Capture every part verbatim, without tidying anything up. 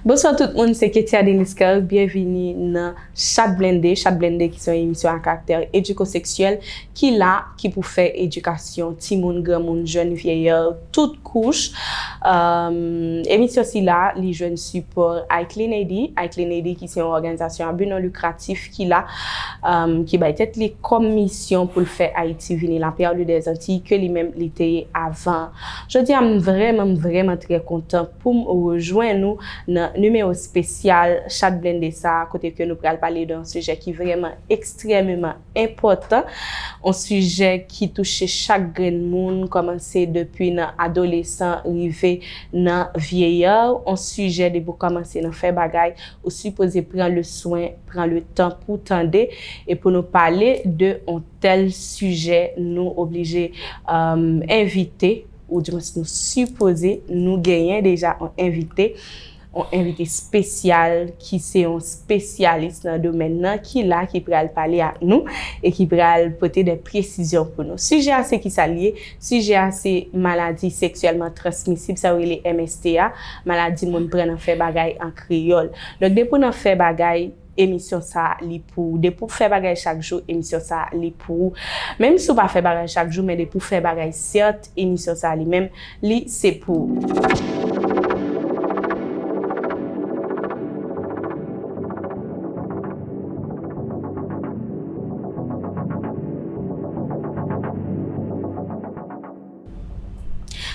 Bonswa tout moun, se Ketia Deniscar. Byenvini nan Chat Blende. Chat Blende ki se yon emisyon a karaktè edikoseksyèl ki la, ki pou fè edikasyon timoun, granmoun, jèn, vyeyè, tout kouch. Emisyon sila, li jwenn sipò iCleanAid. iCleanAid ki se yon òganizasyon a bi non likratif ki la, ki bay tèt li kòm misyon pou l fè Ayiti vini lapè au lieu des Antilles ke li menm li te ye avan. Jodi a, m vrèman, m vrèman trè kontan pou m rejwenn nou nan nimewo espesyal Chat Blende sa a, kote ke nou pral pale de yon sijè ki vrèman ekstrèmeman enpòtan, yon sijè ki touche chak grenn moun, kòmanse depi nan adolesan rive nan vyeyè, yon sijè depi w kòmanse nan fè bagay, ou sipoze pran le swen, pran le tan pou tande, e pou nou pale de yon tèl sijè, nou oblije, um, envite, ou dimwens nou sipoze, nou genyen deja yon envite, yon envite espesyal ki se yon espesyalis nan domèn nan, ki la, ki pral pale ak nou e ki pral pote de presizyon pou nou. Sijè a se kisa l ye? Sijè a se maladi seksyèlman transmisib, sa yo rele M S T A, maladi moun pran nan fè bagay an kreyòl. Donk, depi w nan fè bagay, emisyon sa a, li pou ou. Depi w fè bagay chak jou, emisyon sa a, li pou ou. Menm si w pa fè bagay chak jou, men depi w fè bagay sèt, emisyon sa a, li menm, li se pou ou.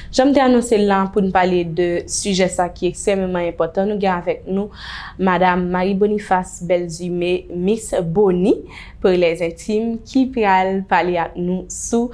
Jan m te anonse l la, pou n pale de sijè sa ki ekstrèmeman enpòtan, nou gen avèk nou Madam Marie Boniface Belzumé, Miss Boni, pour les intimes, ki pral pale ak nou sou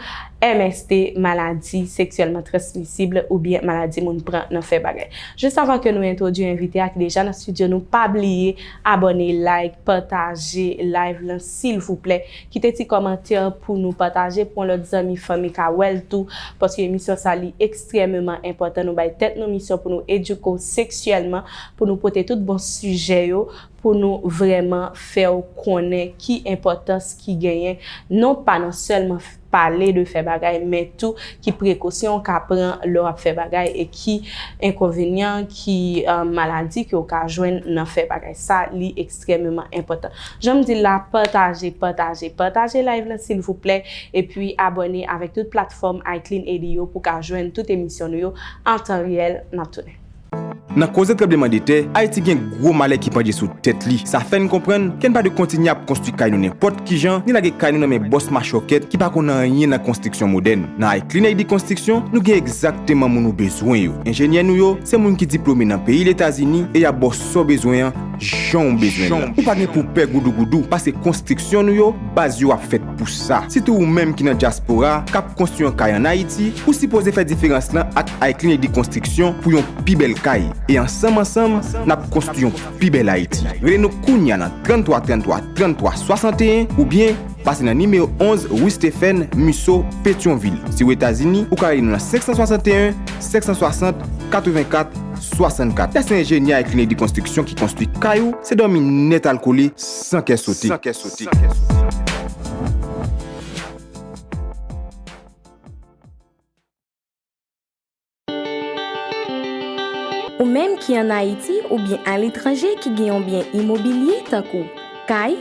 M S T, maladi seksyèlman transmisib oubyen maladi moun pran nan fè bagay. Jis avan ke nou entwodui envite a ki deja nan estidyo nou, pa bliye abòne, like, pataje live lan, silvouplè. Kite ti kòmantè pou nou pataje, pou yon lòt zanmi, fanmi ka wè l tou, paske emisyon sa li ekstrèmeman enpòtan. Nou bay tèt nou misyon pou nou edike w seksyèlman, pou nou pote tout bon sijè yo, pou nou vrèman fè w konnen ki enpòtans ki genyen, non pa nan sèlman pale de fè bagay, men tou ki prekosyon w ka pran lè w ap fè bagay e ki enkonvenyan, ki, eh, maladi ke w ka jwenn nan fè bagay. Sa, li ekstrèmeman enpòtan. Jan m di l la, pataje, pataje, pataje live lan, silvouplè, epi abòne avèk tout platfòm iCleanAid yo pou w ka jwenn tout emisyon nou yo an tan reyèl. N ap tounen. Nan koze tranblemanntè, Ayiti gen gwo malè ki pandje sou tèt li. Sa fè n konprann ke n pa dwe kontinye ap konstwi kay nou nenpòt kijan, ni lage kay nou nan men bòs machòkèt ki pa konn anyen nan konstriksyon modèn. Nan iCleanAid Konstriksyon, nou gen egzakteman moun ou bezwen yo. Enjenyè nou yo, se moun ki diplome nan peyi Letazini e y ap ba w sa w bezwen an, jan w bezwen l. Ou pa gen pou w pè goudougoudou, paske konstriksyon nou yo, baz yo ap fèt pou sa. Sitou ou menm ki nan dyaspora, k ap konstwi yon kay ann Ayiti, ou sipoze fè diferans lan ak iCleanAid Konstriksyon pou yon pi bèl kay. E ansanm, ansanm, n ap konstwi yon pi bèl Ayiti. Rele nou kounye a nan tranntwa tranntwa tranntwa swasanteyen oubyen pase nan nimewo onz Rue Stephen Musso, Petyonvil. Si w Etazini, ou ka rele nou nan senk san swasanteyen, senk san swasant, katrevenkat, swasannkat. Lè se enjenyè iCleanAid Konstriksyon ki konstwi kay ou, se dòmi nèt al kole, san kè sote. San kè sote. Ou menm ki ann Ayiti oubyen aletranje ki gen yon byen imobilye tankou kay,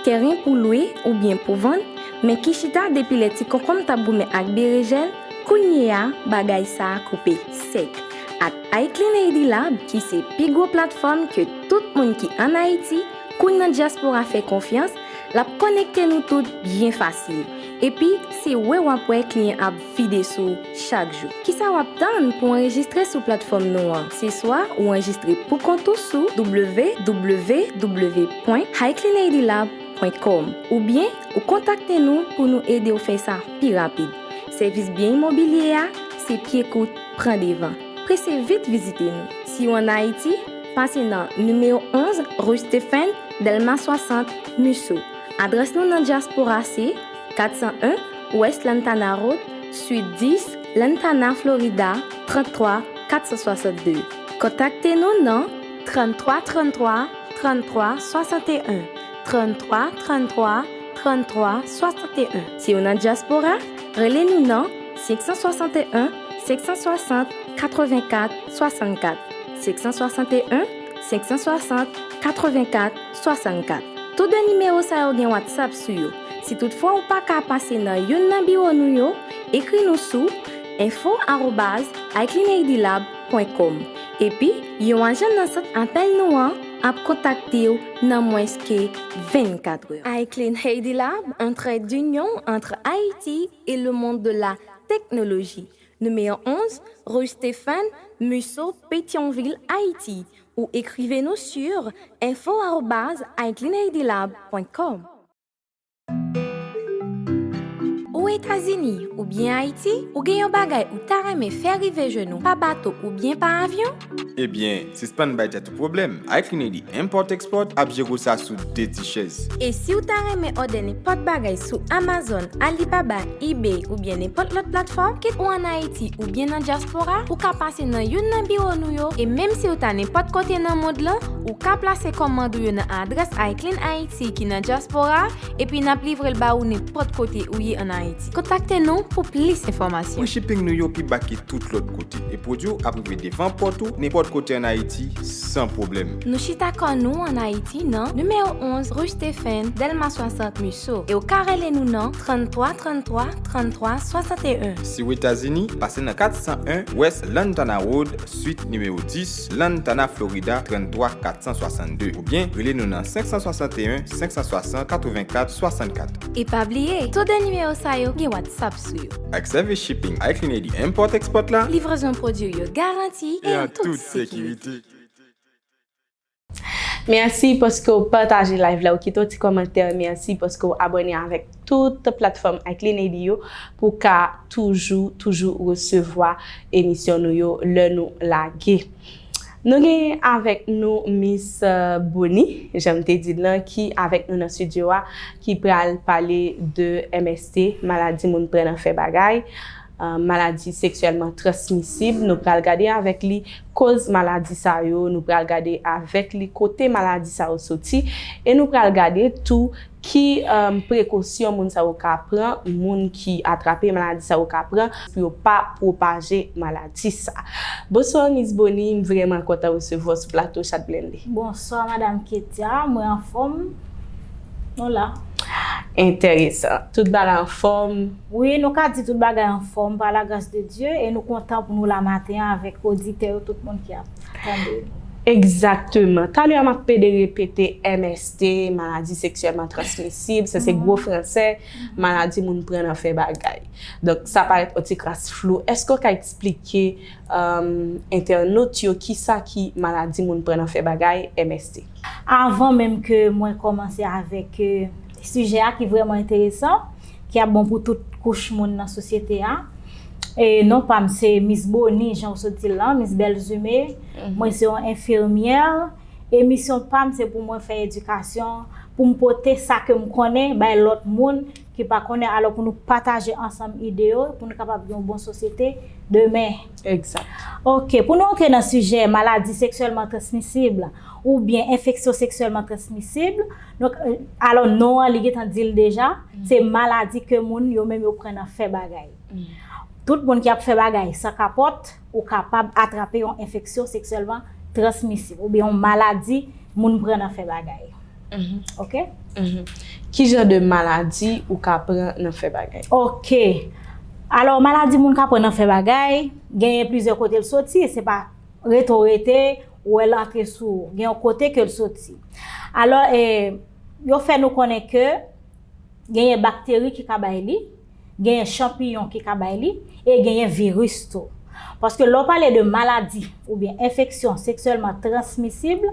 tèren pou lwe oubyen pou vann, men ki chita depi lè ti konkonm t ap goumen ak berejèn, kounye a, bagay sa a koupe sèk. Ak iCleanAid Lab, ki se pi gwo platfòm ke tout moun ki ann Ayiti, kou n nan dyaspora fè konfyans, l ap konekte nou tout byen fasil. Epi, se wè w ap wè kliyan ap vide sou w chak jou. Kisa w ap tann pou w anrejistre sou platfòm nou an? Se swa ou anrejistre pou kont ou sou w w w w pwen iCleanAidLab pwen kòm, oubyen ou kontakte nou pou nou ede w fè sa pi rapid. Sèvis byen imobilye a, se pye kout pran devan. Prese vit vizite nou. Si w ann Ayiti, pase nan nimewo onz, Rue Stephen, Dèlma swasant, Musso. Adrès nou nan dyaspora se kat san en West Lantana Road, Suite dis, Lantana, Florida, tranntwa kat san swasantde. Kontakte nou nan tranntwa tranntwa tranntwa swasanteyen, tranntwa tranntwa tranntwa swasanteyen. Si w nan dyaspora, rele nou nan senk san swasanteyen, senk san swasant, katrevenkat, swasannkat, senk san swasanteyen, senk san swasant, katrevenkat, swasannkat. Tou de nimewo sa yo gen WhatsApp sou yo. Si toutfwa ou pa ka pase nan youn nan biwo nou yo, ekri nou sou info arobaz icleanadlab pwen com. Epi, yon ajan nan sant apèl nou an ap kontakte w nan mwens ke vennkat è. iClean Haiti Lab, un trait d'union entre Haïti et le monde de la technologie. Numéro onze, rue Stéphane Musso, Pétion-Ville, Haïti. Ou écrivez-nous sur info arobase icleanadlab pwen com. Ou Etazini oubyen Ayiti, ou gen yon bagay ou ta renmen fè rive jwenn ou pa bato oubyen pa avyon? Ebyen, sispann bay tèt ou pwoblèm. iCleanAid Import Export ap jere w sa sou de ti chèz. E si w ta renmen òdè nenpòt bagay sou Amazon, Alibaba, eBay oubyen nenpòt lòt platfòm, kit ou ann Ayiti oubyen nan dyaspora, ou ka pase nan youn nan biwo nou yo, e menm si w ta nenpòt kote nan mond lan, ou ka plase kòmand ou yo nan adrès iClean Haiti ki nan dyaspora, epi n ap livre l ba ou nenpòt kote ou ye ann Ayiti. Kontakte nou pou plis enfòmasyon. Free shipping nou yo pi ba ke tout lòt kote, e pwodui w ap rive devan pòt ou nenpòt kote ann Ayiti san pwoblèm. Nou chita kò nou ann Ayiti nan nimewo onz, rue Stephen, Dèlma swasant, Musso, e w ka rele nou nan tranntwa tranntwa, tranntwa swasanteyen. Si w Etazini, pase nan kat san en West Lantana Road, swit nimewo dis, Lantana, Florida, tranntwa kat san swasannde, oubyen rele nou nan senk san swasanteyen, senk san swasant, katrevenkat, swasannkat. E pa bliye, tou de nimewo sa yo gen WhatsApp sou yo. Ak sèvis shipping iCleanAid Import Export la, livrezon pwodui yo garanti e an tout sekirite. Mèsi paske w pataje live la, w kite yon ti kòmantè. Mèsi paske w abòne avèk tout platfòm iCleanAid yo pou w ka toujou, toujou resevwa emisyon nou yo lè nou lage. Nou gen avèk nou Miss, euh, Bonnie, jan m te di l lan, ki avèk nou nan estidyo a, ki pral pale de M S T, maladi moun pran nan fè bagay, euh, maladi seksyèlman transmisib. Nou pral gade avèk li koz maladi sa yo, nou pral gade avèk li kote maladi sa yo soti, e nou pral gade tou ki, um, prekosyon moun sa yo ka pran, moun ki atrape maladi sa yo ka pran, pou yo pa pwopaje maladi sa. Bonswa, Miss Bonnie, m vrèman kontan resevwa w sou plato Chat Blende. Bonswa, Madam Ketia, mwen anfòm. Nou la. Enteresan. Tout bagay anfòm? Wi, nou ka di tout bagay anfòm, pa la gras de Dye, e nou kontan pou nou la maten an avèk oditè yo, tout moun ki ap tande nou. Egzakteman. Talè a m ap pede repete M S T, maladi seksyèlman transmisib, sa se gwo fransè, maladi moun pran nan fè bagay. Donk, sa parèt yon ti kras flou. Èske w ka eksplike, um, entènot yo kisa ki maladi moun pran nan fè bagay, M S T? Avan menm ke mwen kòmanse avèk, euh, sijè a ki vrèman enteresan, ki ap bon pou tout kouch moun nan sosyete a, e non pa m se Miss Bonnie, jan w sot di l lan, Miss Bèl Zume. Mwen se yon enfimyè. E misyon pa m se pou mwen fè edikasyon, pou m pote sa ke m konnen bay lòt moun ki pa konnen, alò pou nou pataje ansanm ide yo, pou nou kapab gen yon bon sosyete demen. Egzak. Oke, pou nou antre nan sijè maladi seksyèlman transmisib oubyen enfeksyon seksyèlman transmisib, donk, euh, alò non an li gentan di l deja, se maladi ke moun yo menm yo pran nan fè bagay. Tout moun ki ap fè bagay san kapòt, ou kapab atrape yon enfeksyon seksyèlman transmisib oubyen yon maladi moun pran nan fè bagay. Oke? Ki jan de maladi ou ka pran nan fè bagay? Oke. Alò, maladi moun ka pran nan fè bagay, genyen plizyè kote l soti, se pa rete w rete, ou wè l antre sou ou. Gen yon kote ke l soti. Alò, e, yo fè nou konnen ke genyen bakteri ki ka bay li, genyen chanpiyon ki ka bay li, e genyen viris tou. Paske lè w pale de maladi oubyen enfeksyon seksyèlman transmisib,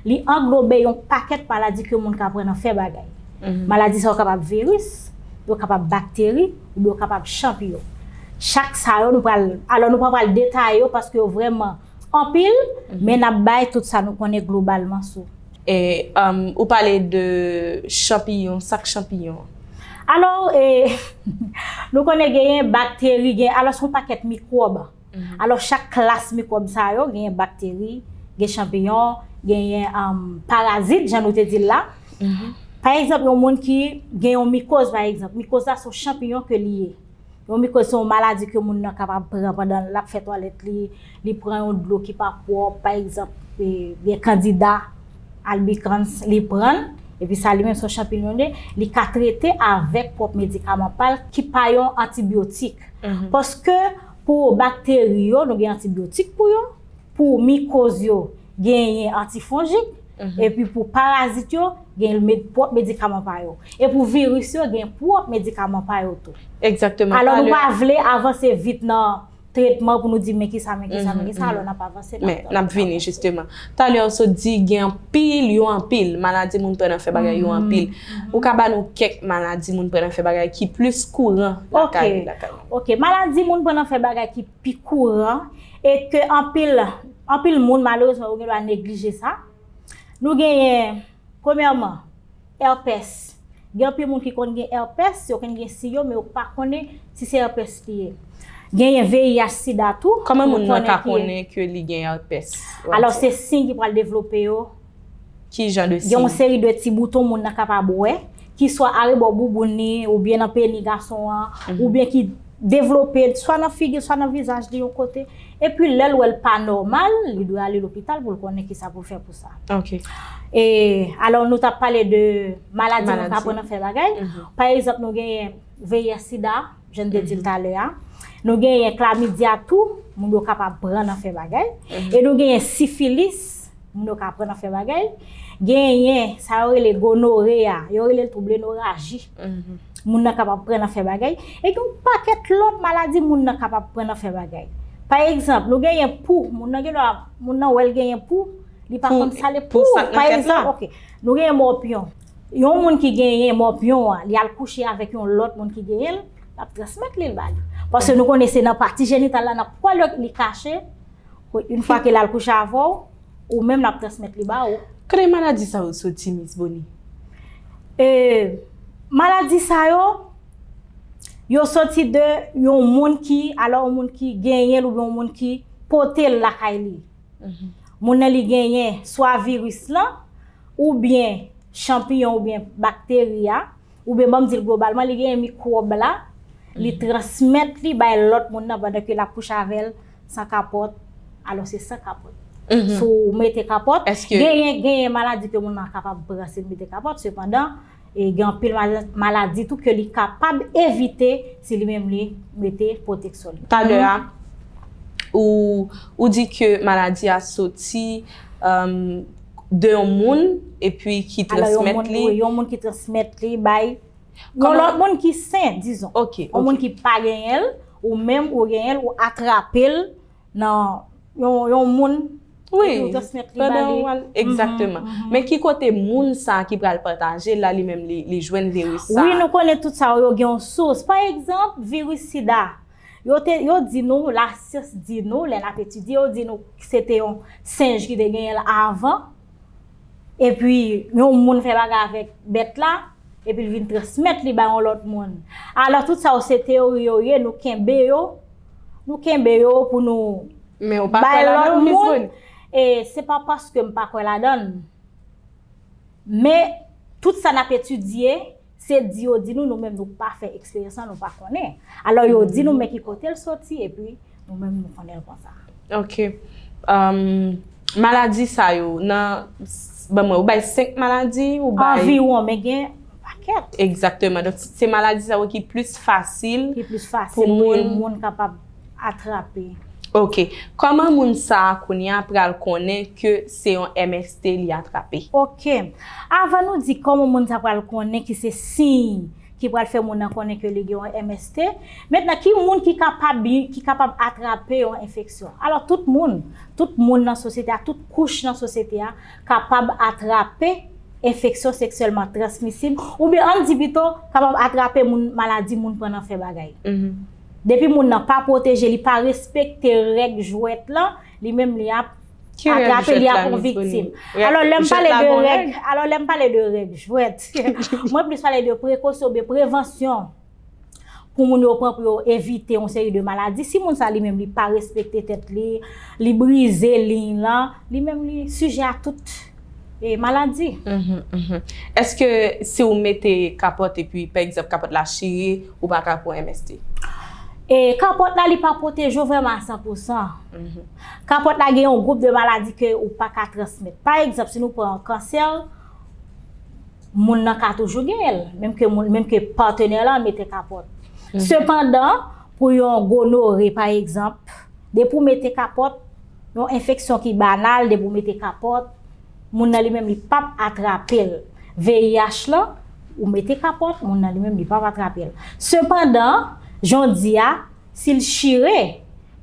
li anglobe yon pakèt maladi ke moun ka pran nan fè bagay. Maladi sa yo kapab viris, yo kapab bakteri, oubyen yo kapab chanpiyon. Chak sa yo nou pral, alò nou pa pral detaye yo paske yo vrèman anpil, men n ap bay tout sa nou konnen globalman sou. E, um, ou pale de chanpiyon, sa k chanpiyon? Alò, e, nou konnen genyen bakteri, gen, alò, se yon pakèt mikwòb. Alò, chak klas mikwòb sa yo, genyen bakteri, gen chanpiyon, genyen, um, parazit, jan nou te di l la. Pa egzanp, yon moun ki gen yon mikoz, pa egzanp, mikoz la se yon chanpiyon ke li ye. Yon mikoz se yon maladi ke moun nan kapab pran pandan l ap fè twalèt li, li pran yon dlo ki pa pwòp, pa egzanp, e, gen kandida albicans, li pran l, epi sa li menm se yon chanpinyon li ye, li ka trete avèk pwòp medikaman pa l ki pa yon antibyotik. Paske pou bakteri yo, nou gen antibyotik pou yo, pou mikoz yo, genyen antifonjik, epi pou parazit yo, gen med, pwòp medikaman pa yo. E pou viris yo, gen pwòp medikaman pa yo tou. Egzakteman. Alò, nou Talè- pa vle avanse vit nan tretman pou nou di men kisa, men kisa, men kisa, alò n ap avanse. Men, n ap vini, jisteman. Talè w sot di gen anpil, yo anpil, maladi moun pran nan fè bagay, yo anpil. Ou ka ba nou kèk maladi moun pran nan fè bagay ki plis kouran lakay, lakay. Ok, maladi moun pran nan fè bagay ki pi kouran e ke anpil, anpil moun, malerezman, yo gen dwa neglije sa. Nou genyen, premyèman, herpès. Gen anpil moun ki konn gen herpès, yo konn gen siy yo, men yo pa konnen si se herpès li ye. Genyen V I H sida tou. Kòman moun nan ka konnen ke li gen herpès? Alò, se siy ki pral devlope yo. Ki jan de siy? Gen yon seri de ti bouton moun nan kapab wè, ki swa arebò bouboun li, oubyen nan peni gason an, oubyen ki devlope, swa nan figi l, swa nan vizaj li yon kote. Epi lè l wè l pa nòmal, li dwe ale lopital pou l konnen kisa pou l fè pou sa. Ok. E, alò, nou t ap pale de maladi moun ka pran nan fè bagay. Pa egzanp, nou genyen V I H sida, jan m te di l talè a. Nou genyen klamidya tou, moun yo kapab pran nan fè bagay. E nou genyen sifilis, moun yo ka pran nan fè bagay. Genyen sa yo rele gonore a, yo rele l tou blenoraji. Moun nan kapab pran nan fè bagay. E gen yon pakèt lòt maladi moun nan kapab pran nan fè bagay. Pa egzanp, nou genyen pou, moun nan gen dwa, moun nan wè l genyen pou, li pa konn sa l ye pou. Pa egzanp, ok, nou genyen mòpyon. Yon moun ki genyen mòpyon an, li al kouche avèk yon lòt moun ki genyen l, l ap transmèt li l ba li. Paske nou konnen se nan pati jenital la, nan pwa li kache, yon fwa ke l al kouche avè w, ou menm l ap transmèt li ba ou. Kote maladi sa yo soti, Miss Bonnie? E, maladi sa yo, yo soti de yon moun ki, alò yon moun ki genyen l oubyen yon moun ki pote l lakay li. Moun nan li genyen swa viris lan, oubyen chanpiyon oubyen bakteri a, oubyen ban m di l globalman, li genyen mikwòb la, li transmèt li bay lòt moun nan pandan ke l ap kouche avè l san kapòt. Alò se san kapòt. Si w mete kapòt, genyen, genyen maladi ke moun nan kapab pran si l mete kapòt, sepandan, e gen anpil maladi tou ke li kapab evite si li menm li mete pwoteksyon li. Talè a, ou, ou di ke maladi a soti de yon moun epi ki transmèt li. Yon moun ki transmèt li bay yon lòt moun ki sen, dizon. Yon moun ki pa genyen l, ou menm ou genyen l, ou atrape l nan yon, yon moun. Wi, pandan w al, egzakteman. Men ki kote moun sa a ki pral pataje la, li menm li, li jwenn viris sa a? Wi, nou konnen tout sa yo gen yon sous. Pa egzanp, viris sida. Yo te, yo di nou, lasyans di nou, lè n ap etidye, yo di nou se te yon senj ki te genyen l avan. Epi, yon moun fè bagay avèk bèt la, epi l vin transmèt li bay yon lòt moun. Alò, tout sa yo se teyori yo ye, nou kenbe yo, nou kenbe yo pou nou bay lòt moun. E se pa paske m pa kwè ladan l. Men, tout sa n ap etidye, se di yo di nou, nou menm nou pa fè eksperyans lan, nou pa konnen. Alò, yo di nou men ki kote l soti, epi nou menm nou konnen l konsa. Ok. Ahh, maladi sa yo, nan, ban mwen, ou bay senk maladi, ou bay. Anviwon, men gen pakèt. Egzakteman. Donk, se maladi sa yo ki plis fasil. Ki plis fasil pou yon moun kapab atrape. Ok. Kòman moun sa a kounye a pral konnen ke se yon M S T li atrape? Ok. Avan nou di kòman moun sa pral konnen ki se siy ki pral fè moun nan konnen ke li gen yon M S T, mentnan ki moun ki kapab, ki kapab atrape yon enfeksyon? Alò, tout moun, tout moun nan sosyete a, tout kouch nan sosyete a kapab atrape enfeksyon seksyèlman transmisib, oubyen ann di pito, kapab atrape moun, maladi moun pran nan fè bagay. Depi moun nan pa pwoteje, li pa respekte règ jwèt lan, li menm li ap atrape, li ap yon viktim. Alò, lè m pale de règ, alò, lè m pale de règ jwèt, mwen plis pale de prekosyon oubyen prevansyon pou moun yo pran pou yo evite yon seri de maladi. Si moun sa li menm li pa respekte tèt li, li brize liy lan, li menm li sijè a tout, e, maladi. Èske si w mete kapòt epi, pa egzanp, kapòt la chire, ou pa ka pran M S T? E kapòt la, li pa pwoteje w vrèman a san pou san. Kapòt la gen yon gwoup de maladi ke ou pa ka transmèt. Pa egzanp, si nou pran kansè, moun nan ka toujou genyen l, menm ke moun, menm ke patnè lan mete kapòt. Sepandan, pou yon gonore, pa egzanp, depi w mete kapòt, yon enfeksyon ki banal, depi w mete kapòt, moun nan li menm li p ap atrape l. V I H lan, ou mete kapòt, moun nan li menm li p ap atrape l. Sepandan, jan w di a, si l chire,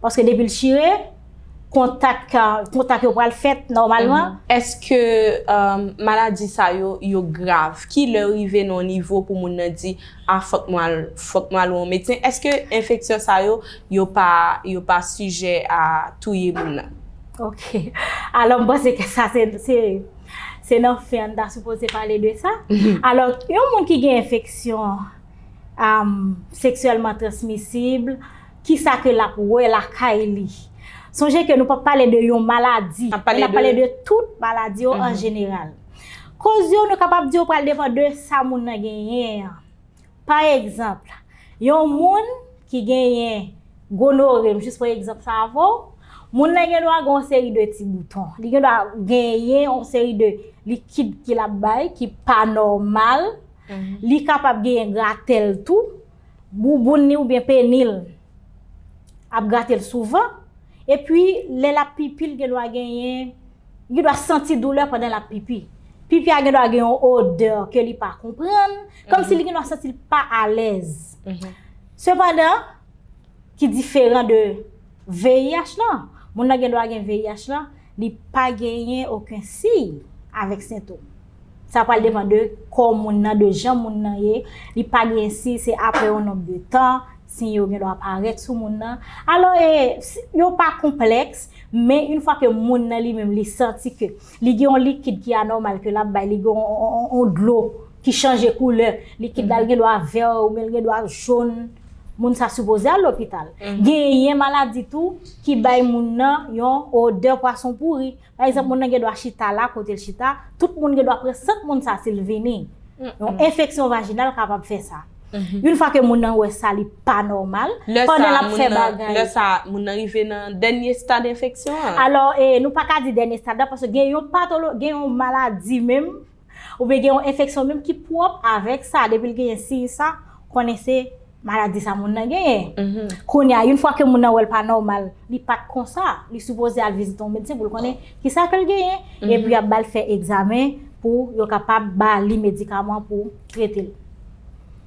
paske depi l chire, kontak, kontak yo pral fèt nòmalman. Èske um, maladi sa yo, yo grav? Ki lè yo rive nan yon nivo pou moun nan di, a, fòk mwen al, fòk mwen al wè yon medsen? Èske enfeksyon sa yo, yo pa, yo pa sijè a touye moun nan? Ok. Alò, m panse ke sa se, se, se nan fen an n ta sipoze pale de sa. Alò, yon moun ki gen enfeksyon um, seksyèlman transmisib, kisa ke l ap wè lakay li? Sonje ke nou p ap pale de yon maladi, men n ap pale de tout maladi yo an jeneral. Koz yo, nou kapab di yo pral depann de sa moun nan genyen an. Pa egzanp, yon moun ki genyen gonore, m jis pran egzanp sa avè w, moun nan gen dwa gen yon seri de ti bouton. Li gen dwa genyen yon seri de likid ki l ap bay, ki pa nòmal. Li kapab genyen gratèl tou. Bouboun li oubyen peni l ap grate l souvan. Epi, lè l ap pipi, l gen dwa genyen, li gen dwa santi doulè pandan l ap pipi. Pipi a gen dwa gen yon odè ke li pa konprann, kòmsi li gen dwa santi l pa alèz. Sepandan, ki diferan de V I H lan, moun nan gen dwa gen V I H lan, li pa genyen okenn siy avèk sentòm. Sa pral depann de kò moun nan, de jan moun nan ye. Li pa genyen siy, se apre yon nonb de tan, siy yo gen dwa parèt sou moun nan. Alò, e, yo pa konplèks, men yon fwa ke moun nan li menm, li santi ke li gen yon likid ki anòmal ke l ap bay, li gen yon dlo ki chanje koulè, likid la, l gen dwa vè, oubyen l gen dwa jòn, moun sa sipoze al lopital. Genyen maladi tou ki bay moun nan yon odè pwason pouri. Pa egzanp, moun nan gen dwa chita la, kote l chita, tout moun gen dwa pran sant moun sa si l vini. Yon enfeksyon vajinal kapab fè sa. Yon fwa ke moun nan wè sa, li pa nòmal, pandan l ap fè bagay. Lè sa, moun nan rive nan dènye stad enfeksyon an. Alò, e, nou pa ka di dènye stad la, paske gen yon patolo, gen yon maladi menm, oubyen gen yon enfeksyon menm ki pwòp avèk sa, depi l genyen siy sa, konnen se maladi sa moun nan genyen. Kounye a, yon fwa ke moun nan wè l pa nòmal, li pa t konsa, li sipoze al vizite yon medsen pou l konnen kisa ke l genyen, epi y ap ba l fè egzamen pou yo kapab ba li medikaman pou trete l.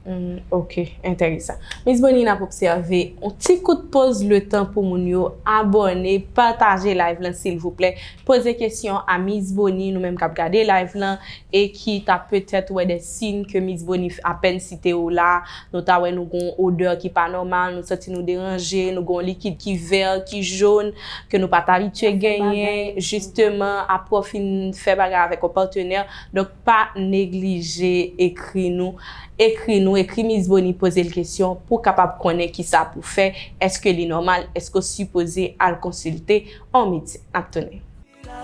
Hmm, ok, enteresan. Miss Bonnie, n ap obsève yon ti kout poz letan pou moun yo abòne, pataje live lan silvouplè. Poze kesyon a Miss Bonnie, nou menm k ap gade live lan, e ki ta petèt wè de siy ke Miss Bonnie apèn site yo la. Nou ta wè nou gon odè ki pa nòmal, nou santi nou deranje, nou gon likid ki vè, ki jòn, ke nou pa t abitye genyen, jisteman, apre w fin fè bagay avèk yon patnè. Donk, pa neglije ekri nou. Ekri nou, ekri Miss Bonnie, poze l kesyon pou w kapab konnen kisa pou w fè. Èske li nòmal? Èske w sipoze al konsilte yon medsen? N ap tounen.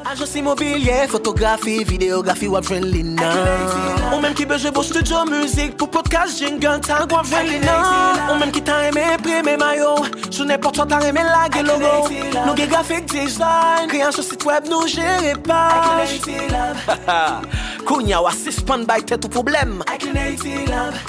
Ajans imobilye, fotografi, videyografi, w ap jwenn li nan. Ou menm ki bezwen bon estidyo mizik pou podcast, jingle, tag, w ap jwenn li nan. Ou menm ki ta renmen enprime mayo, sou nenpòt sa w ta renmen lage logo. Nou gen grafik dizayn, kreyasyon sitwèb, nou jere paj. Kounye a w a sispann bay tèt ou pwoblèm.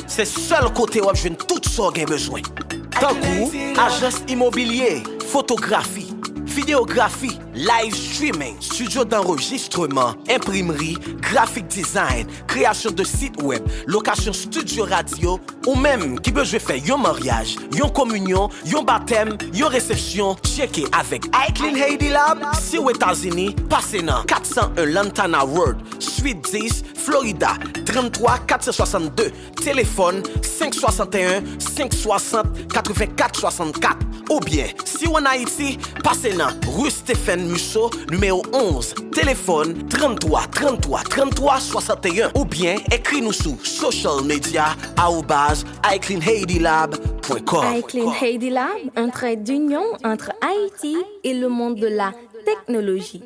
Se sèl kote w ap jwenn tout sa w gen bezwen. Tankou ajans imobilye, fotografi, videyografi, live streaming, studio d'enregistrement, enprimri, graphic design, création de site web, lokasyon studio radyo, ou menm ki bezwen fè yon maryaj, yon kominyon, yon batèm, yon resepsyon, tcheke avèk Iclean Haiti Lab. Si w Etazini, pase nan kat san en Lantana Road, Suite dis, Florida, trannntwa kat san swasanndde. Telefòn senk swasanteyen, senk swasant, katrevenkat swasannkat. Oubyen, si w ann Ayiti, pase nan ri Stephen Musso, nimewo onz, telefòn trannntwa, trannntwa, trannntwa, swasanteyen, oubyen ekri nou sou social media arobase iclean haiti lab point com. Iclean Haiti Lab, un trait d'union entre Haïti et le monde de la technologie.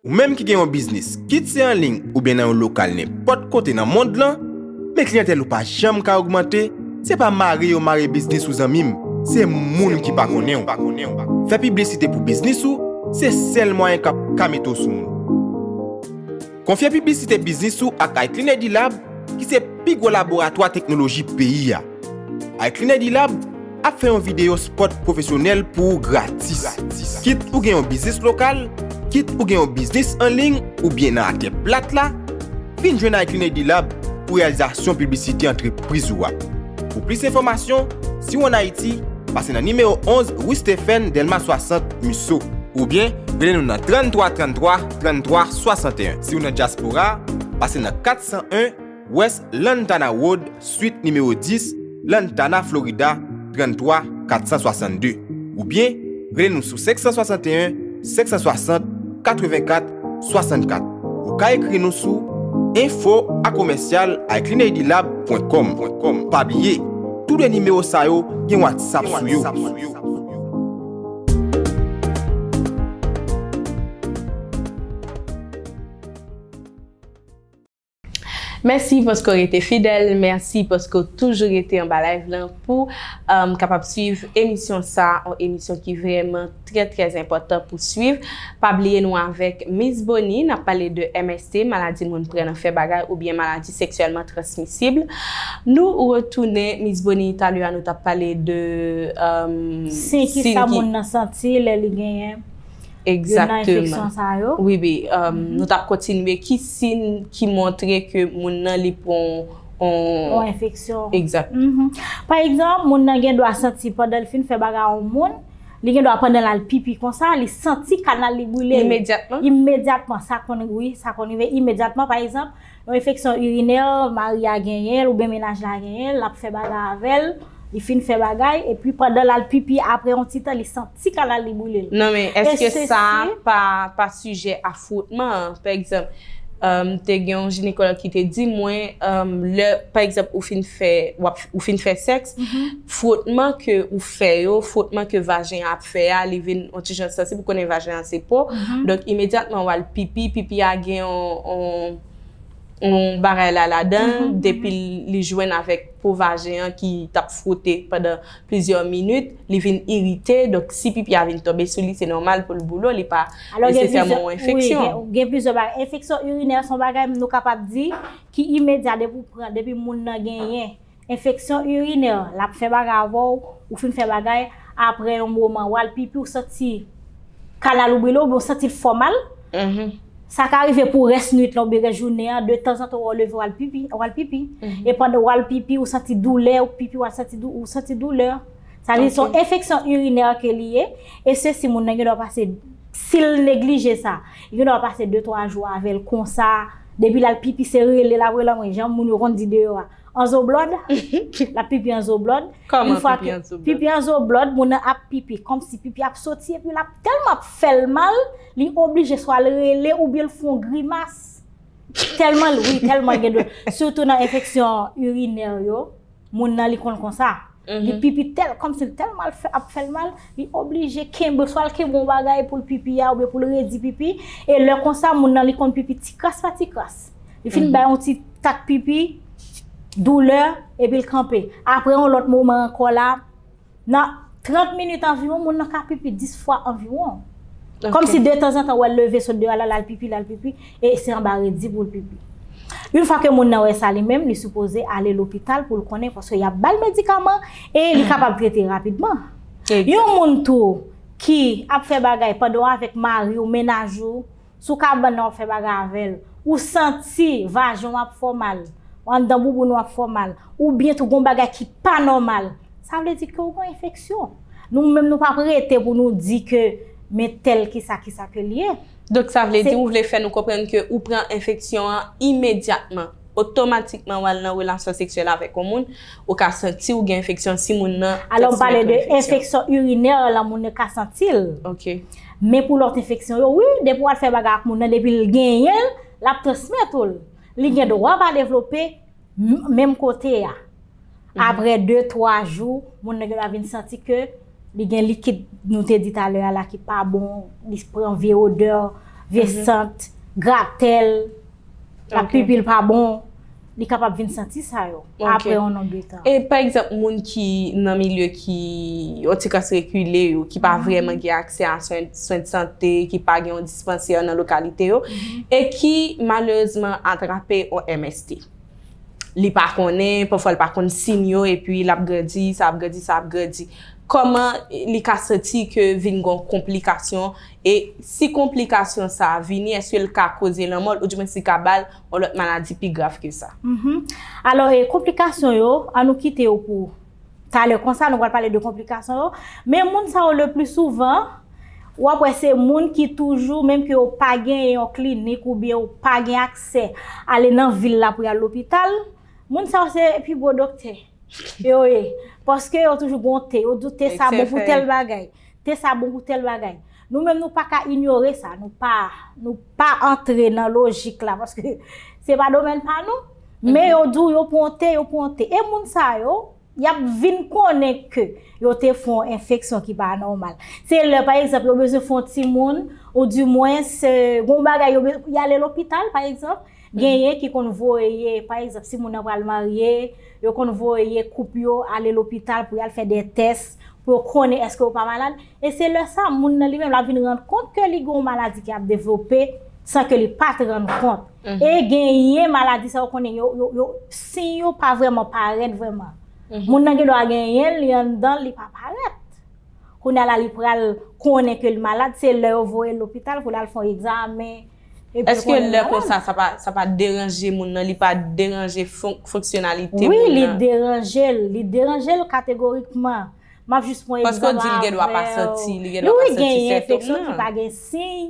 Ou menm ki gen yon biznis, kit se an liy oubyen nan yon lokal nenpòt kote nan mond lan, men kliyantèl ou pa janm ka ogmante, se pa mare yo mare biznis ou zanmi m. se moun ki pa konnen w. Fè piblisite pou biznis ou, se sèl mwayen k ap ka mete w sou moun. Konfye piblisite biznis ou ak iClean A D Lab, ki se pi gwo laboratwa teknoloji peyi a. iClean A D Lab ap fè yon videyo spot pwofesyonèl pou ou gratis. Kit ou gen yon biznis lokal, kit ou gen yon biznis an liy oubyen nan atè plat la, vin jwenn iClean A D Lab pou reyalizasyon piblisite antrepriz ou a. Pou plis enfòmasyon, si w ann Ayiti, pase nan nimewo onz, Rue Stephen, Dèlma swasant, Musso. Oubyen, rele nou nan trannntwa trannntwa, trannntwa swasanteyen. Si w nan dyaspora, pase nan kat san en West Lantana Road, swit nimewo dis, Lantana, Florida, trannntwa kat san swasanndde. Oubyen, rele nou sou senk san swasanteyen, senk san swasant, katrevenkat, swasannkat. Ou ka ekri nou sou info a commercial iClean A D lab pwen com. Pa bliye, tou de nimewo sa yo gen WhatsApp sou yo. Mèsi paske w rete fidèl, mèsi paske w toujou rete anba live lan pou um, kapab swiv emisyon sa, yon emisyon ki vrèman trè trè enpòtan pou swiv. Pa bliye nou avèk Miss Bonnie, n ap pale de M S T, maladi moun pran nan fè bagay oubyen maladi seksyèlman transmisib. Nou retounen, Miss Bonnie, talè a nou t ap pale de um, Siy ki sa moun nan santi lè li genyen youn nan enfeksyon sa yo. Wi, wi. Um, nou t ap kontinye ki siy ki montre ke moun nan li pran yon Yon enfeksyon. Egzakt. Pa egzanp, moun nan gen dwa santi pandan l fin fè bagay a yon moun, li gen dwa pandan l al pipi konsa, li santi kanal li brile. Imedyatman? Imedyatman. Sa konn, wi, sa konn rive imedyatman. Pa egzanp, yon enfeksyon irinè, mari a genyen l oubyen mennaj la genyen l, l ap fè bagay avè l, li fin fè bagay, epi pandan l al pipi, apre yon ti tan, li santi kanal li brile l. Non, men èske sa pa, pa sijè a fwotman an? Pa egzanp, um, te gen yon jinekològ ki te di mwen, um, lè, pa egzanp, ou fin fè, w ap, ou fin fè sèks, fwotman ke ou fè yo, fwotman ke vajen an ap fè a, li vin yon ti jan sansib, ou konnen vajen an se po. Donk, imedyatman, w al pipi, pipi a gen yon, yon yon bagay la ladan, depi li jwenn avèk po vajen an ki t ap fwote pandan plizyè minit, li vin irite, donk si pipi a vin tonbe sou li, se nòmal pou l boule w, li pa nesesèman yon enfeksyon. Gen plizyè bagay. Enfeksyon irinè se yon bagay nou kapab di ki imedya depi w pran, depi moun nan genyen enfeksyon irinè, l ap fè bagay avè w, ou fin fè bagay, apre yon moman, w al pipi, w santi kanal ou brile, oubyen w santi l fè w mal. Sa ka rive pou rès nwit lan oubyen rès jounen an, de tanzantan w leve w al pipi, w al pipi. E pandan w al pipi, ou santi doulè, ou pipi, w al santi dou, ou santi doulè. Sa vle di se yon enfeksyon irinè ke li ye, e se si moun nan gen dwa pase, si l neglije sa, li gen dwa pase de twa jou avè l konsa, depi l al pipi se rele l ap rele anmwey, jan moun yo konn di deyò a. An zo blòd, l ap pipi an zo blòd. Kòman pipi an zo blòd? Pipi an zo blòd, moun nan ap pipi kòmsi pipi ap soti epi l ap tèlman ap fè l mal, li oblije swa l rele oubyen l fè yon grimas. Tèlman l, wi, tèlman l gen dlo. Sitou nan enfeksyon irinè yo, moun nan li konn konsa. Li pipi tèl, kòmsi l tèlman ap fè l mal, li oblije kenbe, swa l kenbe yon bagay pou l pipi a oubyen pou l redi pipi. E lè konsa, moun nan li konn pipi ti kras pa ti kras. Li fin bay yon ti tak pipi, doulè, epi l kanpe. Apre yon lòt moman ankò la, nan trant minit anviwon, moun nan ka pipi dis fwa anviwon. Kòmsi de tanzantan w wè l leve sot deyò a, l al pipi, l al pipi, e se anba redi pou l pipi. Yon fwa ke moun nan wè sa li menm, li sipoze ale lopital pou l konnen, paske y ap ba l medikaman e li kapab trete rapidman. Yon moun tou ki ap fè bagay pandan w avèk mari w, mennaj ou, sou kabann nan w ap fè bagay avè l, ou santi vajan w ap fè w mal, anndan bouboun w ap fè w mal, oubyen tou gon bagay ki pa nòmal, sa vle di ke w gen enfeksyon. Nou menm nou p ap rete pou nou di ke men tèl kisa kisa ke l ye. Donk sa vle di ou vle fè nou konprann ke ou pran enfeksyon an imedyatman, otomatikman w al nan relasyon seksyèl avèk yon moun, ou ka santi ou gen enfeksyon si moun nan. Alò m pale de enfeksyon irinè lan moun nan ka santi l. Ok. Men pou lòt enfeksyon yo, wi, depi w al fè bagay ak moun nan, depi l genyen l, l ap transmèt ou l. Li gen dwa pa devlope menm kote a. Apre de, twa jou, moun nan gen dwa vin santi ke li gen likid nou te di talè a la ki pa bon, li pran vye odè, vye sant, gratèl, l ap pipi l pa bon. li kapab vin santi sa yo apre yon nonb de tan. E pa egzanp, moun ki nan milye ki yon ti kras rekile yo, ki pa vrèman gen aksè a swen, swen de sante, ki pa gen yon dispansè nan lokalite yo, e ki malerezman atrape yon M S T. Li pa konnen, pafwa li pa konn siy yo, epi l ap grandi, sa ap grandi, sa ap grandi. Kòman li ka santi ke vin gen yon konplikasyon, e si konplikasyon sa a vini, èske l ka koze lanmò l, oudimwen si l ka ba l yon lòt maladi pi grav ke sa? Alò, e konplikasyon yo, an nou kite yo pou talè konsa, nou pral pale de konplikasyon yo. Men moun sa yo, le pli souvan, w ap wè se moun ki toujou, menm ke yo pa gen yon klinik oubyen yo pa gen aksè ale nan vil la pou y al lopital, moun sa yo se pi gwo doktè yo ye. Paske yo toujou gen yon te, yo di w te sa bon pou tèl bagay, te sa bon pou tèl bagay. Nou menm nou pa ka inyore sa, nou pa, nou pa antre nan lojik la, paske se pa domèn pa nou. Men yo di w yo pran yon te, yo pran yon te. E moun sa yo, y ap vin konnen ke yo te fè yon enfeksyon ki pa nòmal. Se lè, pa egzanp, yo bezwen fè yon timoun, oudimwens, gen yon bagay, yo be-, y ale lopital, pa egzanp. Genyen ki konn voye, pa egzanp, si moun nan pral marye, yo konn voye koup yo ale lopital pou y al fè de tès, pou yo konnen èske yo pa malad. E se lè sa, moun nan li menm, l ap vin rann kont ke li gen yon maladi ki ap devlope san ke li pa t rann kont. E genyen maladi sa yo konnen, yo, yo, yo, siy yo pa vrèman parèt vrèman. Moun nan gen dwa genyen l, li anndan l, li pa parèt. Kounye a la, li pral konnen ke l malad, se lè yo voye l lopital pou l al fè yon egzamen. Èske lè konsa, sa pa, sa pa deranje moun nan, li pa deranje fon-, fonksyonalite moun nan? Wi, li deranje l, li deranje l kategorikman. M ap jis pran egzanp avè w. Paske w di l gen dwa pa santi, li gen dwa pa santi sentòm nan. Wi, genyen enfeksyon ki pa gen siy,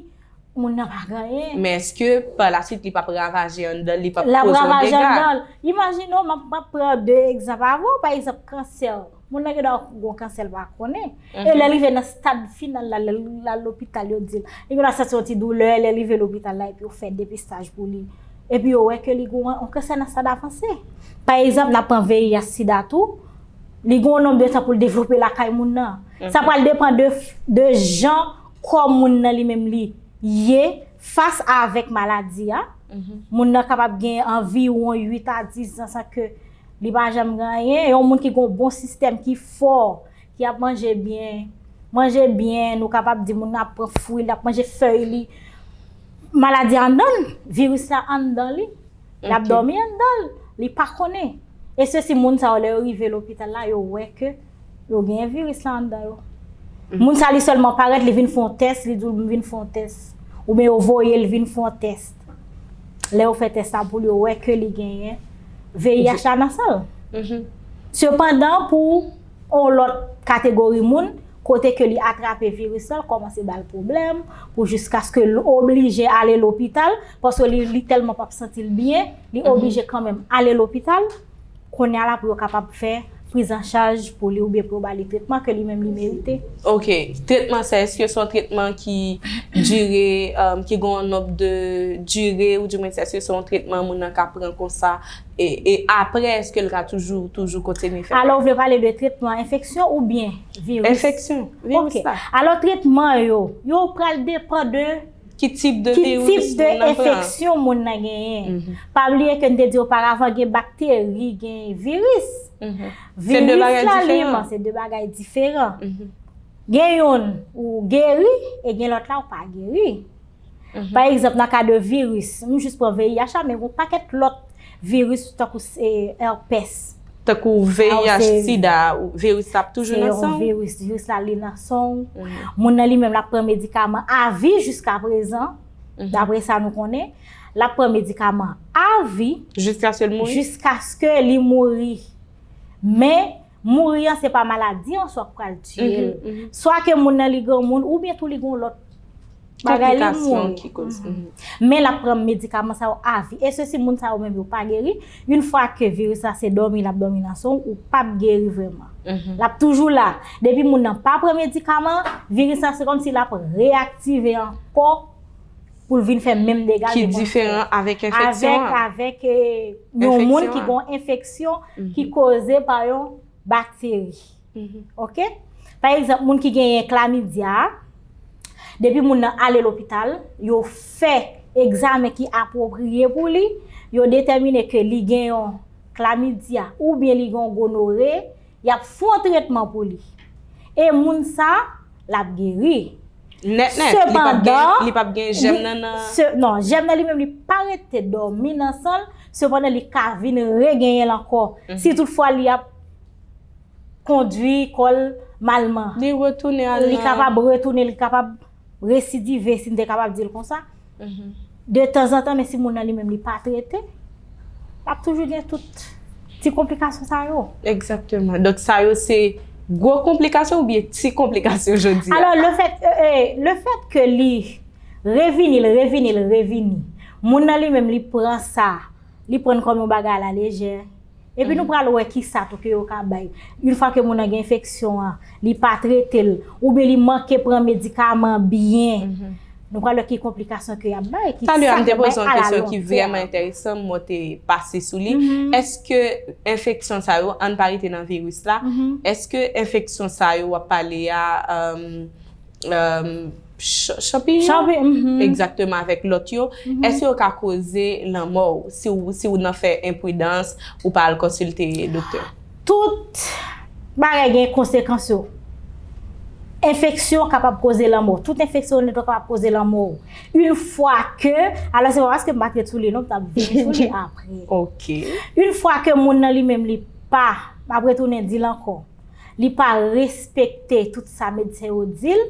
moun nan pa gen anyen. Men èske pa la swit li p ap ravaje anndan l, li p ap koze yon dega? L ap ravaje anndan l. Imajine w, m ap, m ap pran de egzanp avè w, pa egzanp kansè. Moun nan gen dwa gen yon kansè l pa konnen. E lè l rive nan stad final la, lè l al lopital, yo di l, li gen dwa santi yon ti doulè, lè l rive lopital la, epi yo fè depistaj pou li. Epi yo wè ke li gen yon, yon kansè nan stad avanse. Pa egzanp, n ap pran V I H sida tou, li gen yon nonb de tan pou l devlope lakay moun nan. Sa pral depann de, de jan kò moun nan li menm li ye fas avèk maladi a. Moun nan kapab gen anviwon uit a diz zan san ke li pa janm gen anyen. Yon moun ki gen yon bon sistèm, ki fò, ki ap manje byen, manje byen, nou kapab di moun nan ap pran fwi, l ap manje fèy li. Maladi anndan l, viris la anndan li, l ap dòmi anndan l, li pa konnen. E se si moun sa yo, lè yo rive lopital la, yo wè ke yo genyen viris la anndan yo. Moun sa li sèlman parèt, li vin fè yon tès, li di w m vin fè yon tès. Oubyen yo voye l vin fè yon tès. Lè yo fè tès la pou li, yo wè ke li genyen V I H la nan san l. Sepandan, pou yon lòt kategori moun, kote ke li atrape viris la, l kòmanse ba l pwoblèm, pou jiskaske l oblije ale lopital, paske li, li tèlman p ap santi l byen, li oblije kanmenm ale lopital. Kounye a la pou yo kapab fè prizanchaj pou li oubyen pou yo ba li tretman ke li menm li merite. Ok, tretman sa, èske se yon tretman ki dire, um, ki gen yon nonb de dire, oudimwen èske se yon tretman moun nan ka pran konsa, e, e apre, èske l ka toujou, toujou kontinye fè? Alò, ou vle pale de tretman enfeksyon oubyen viris? Enfeksyon, viris la. Ok. Alò, tretman yo, yo pral depann de ki tip de viris moun nan pran? Ki tip de enfeksyon moun nan genyen? Pa bliye ke n te di oparavan gen bakteri, gen viris. Viris la li menm, se de bagay diferan. Gen youn ou geri, e gen lòt la ou pa geri. Pa egzanp, nan ka de viris, m jis pran V I H la, men gen yon pakèt lòt viris tankou, e, herpès. Tankou V I H, sida, viris la ap toujou nan san w? Se yon viris, viris la li nan san w. Moun nan li menm l ap pran medikaman avi jiska prezan, dapre sa nou konnen. L ap pran medikaman avi jiskaske l mouri? Jiskaske li mouri. Men, mouri an, se pa maladi an swa k pral tiye l. Swa ke moun nan li granmoun, oubyen tou li gen yon lòt bagay li mouri. Konplikasyon ki koz. Men l ap pran medikaman sa yo avi. E se si moun sa yo menm yo pa geri, yon fwa ke viris la se dòmi l ap dòmi nan san w, ou p ap geri vrèman. L ap toujou la. Depi moun nan pa pran medikaman, viris la se kòmsi l ap reyaktive ankò pou l vin fè menm dega ke l konn fè. Ki diferan avèk enfeksyon an? Avèk, avèk, e, yon moun ki gen yon enfeksyon ki koze pa yon bakteri. Ok? Pa egzanp, moun ki genyen klamidya, depi moun nan ale lopital, yo fè egzamen ki apwopriye pou li, yo detèmine ke li gen yon klamidya oubyen li gen yon gonore, y ap fè yon tretman pou li. E moun sa, l ap geri. Nèt nèt, li p ap gen, li p ap gen jèm nan nan. Non, jèm nan li menm li pa rete dòmi nan san l, sepandan li ka vin regenyen l ankò. Si toutfwa li ap kondwi kò l malman. Li retounen al Li kapab retounen, li kapab residive, si n te kapab di l konsa. De tanzantan, men si moun nan li menm li pa trete, l ap toujou gen tout ti konplikasyon sa yo. Egzakteman. Donk sa yo se gwo konplikasyon oubyen ti konplikasyon jodi a? Alò, le fèt, euh, euh, le fèt ke li revini, l revini, l revini, moun nan li menm li pran sa, li pran l kòm yon bagay alalejè. Epi nou pral wè ki sa tou ke yo ka bay. Yon fwa ke moun nan gen enfeksyon an, li pa trete l, oubyen li manke pran medikaman byen. Nou pral wè ki konplikasyon ke y ap bay, ki Talè a, sa m te ke bay poze yon a la kesyon ki vrèman lontan. Enteresan, mwen te pase sou li. Èske enfeksyon sa yo, ann pa rete nan viris la, èske enfeksyon sa yo w ap pale a, um, um, ch- chanpiyon? Chanpi- mhm. Egzakteman, avèk lòt yo. Èske yo ka koze lanmò w si w, si w nan fè enpridans, ou pa al konsilte doktè? Tout bagay gen konsekans yo. Enfeksyon kapab koze lanmò. Tout enfeksyon nèt kapab koze lanmò. Yon fwa ke, alò se pa paske m pa t ret sou li non, m t ap vini sou li apre. Ok. Yon fwa ke moun nan li menm li pa, m ap retounen di l ankò, li pa respekte tout sa medsen yo di l,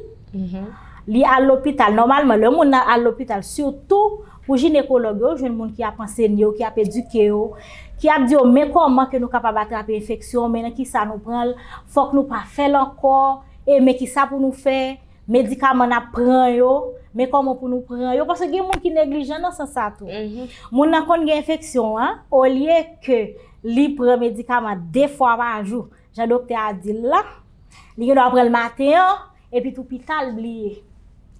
li al lopital. Nòmalman, lè moun nan al lopital, sitou pou jinekològ yo, jwenn moun ki ap ansenye yo, ki ap edike yo, ki ap di yo men kòman ke nou kapab atrape enfeksyon, men nan ki sa nou pran l, fòk nou pa fè l ankò, e men ki sa pou nou fè, medikaman n ap pran yo, men kòman pou nou pran yo, paske gen moun ki neglijan nan sans sa tou. Moun nan konn gen enfeksyon an, olye ke li pran medikaman de fwa pa jou, jan doktè a di l la, li gen dwa pran l maten an, epi tou pita l bliye.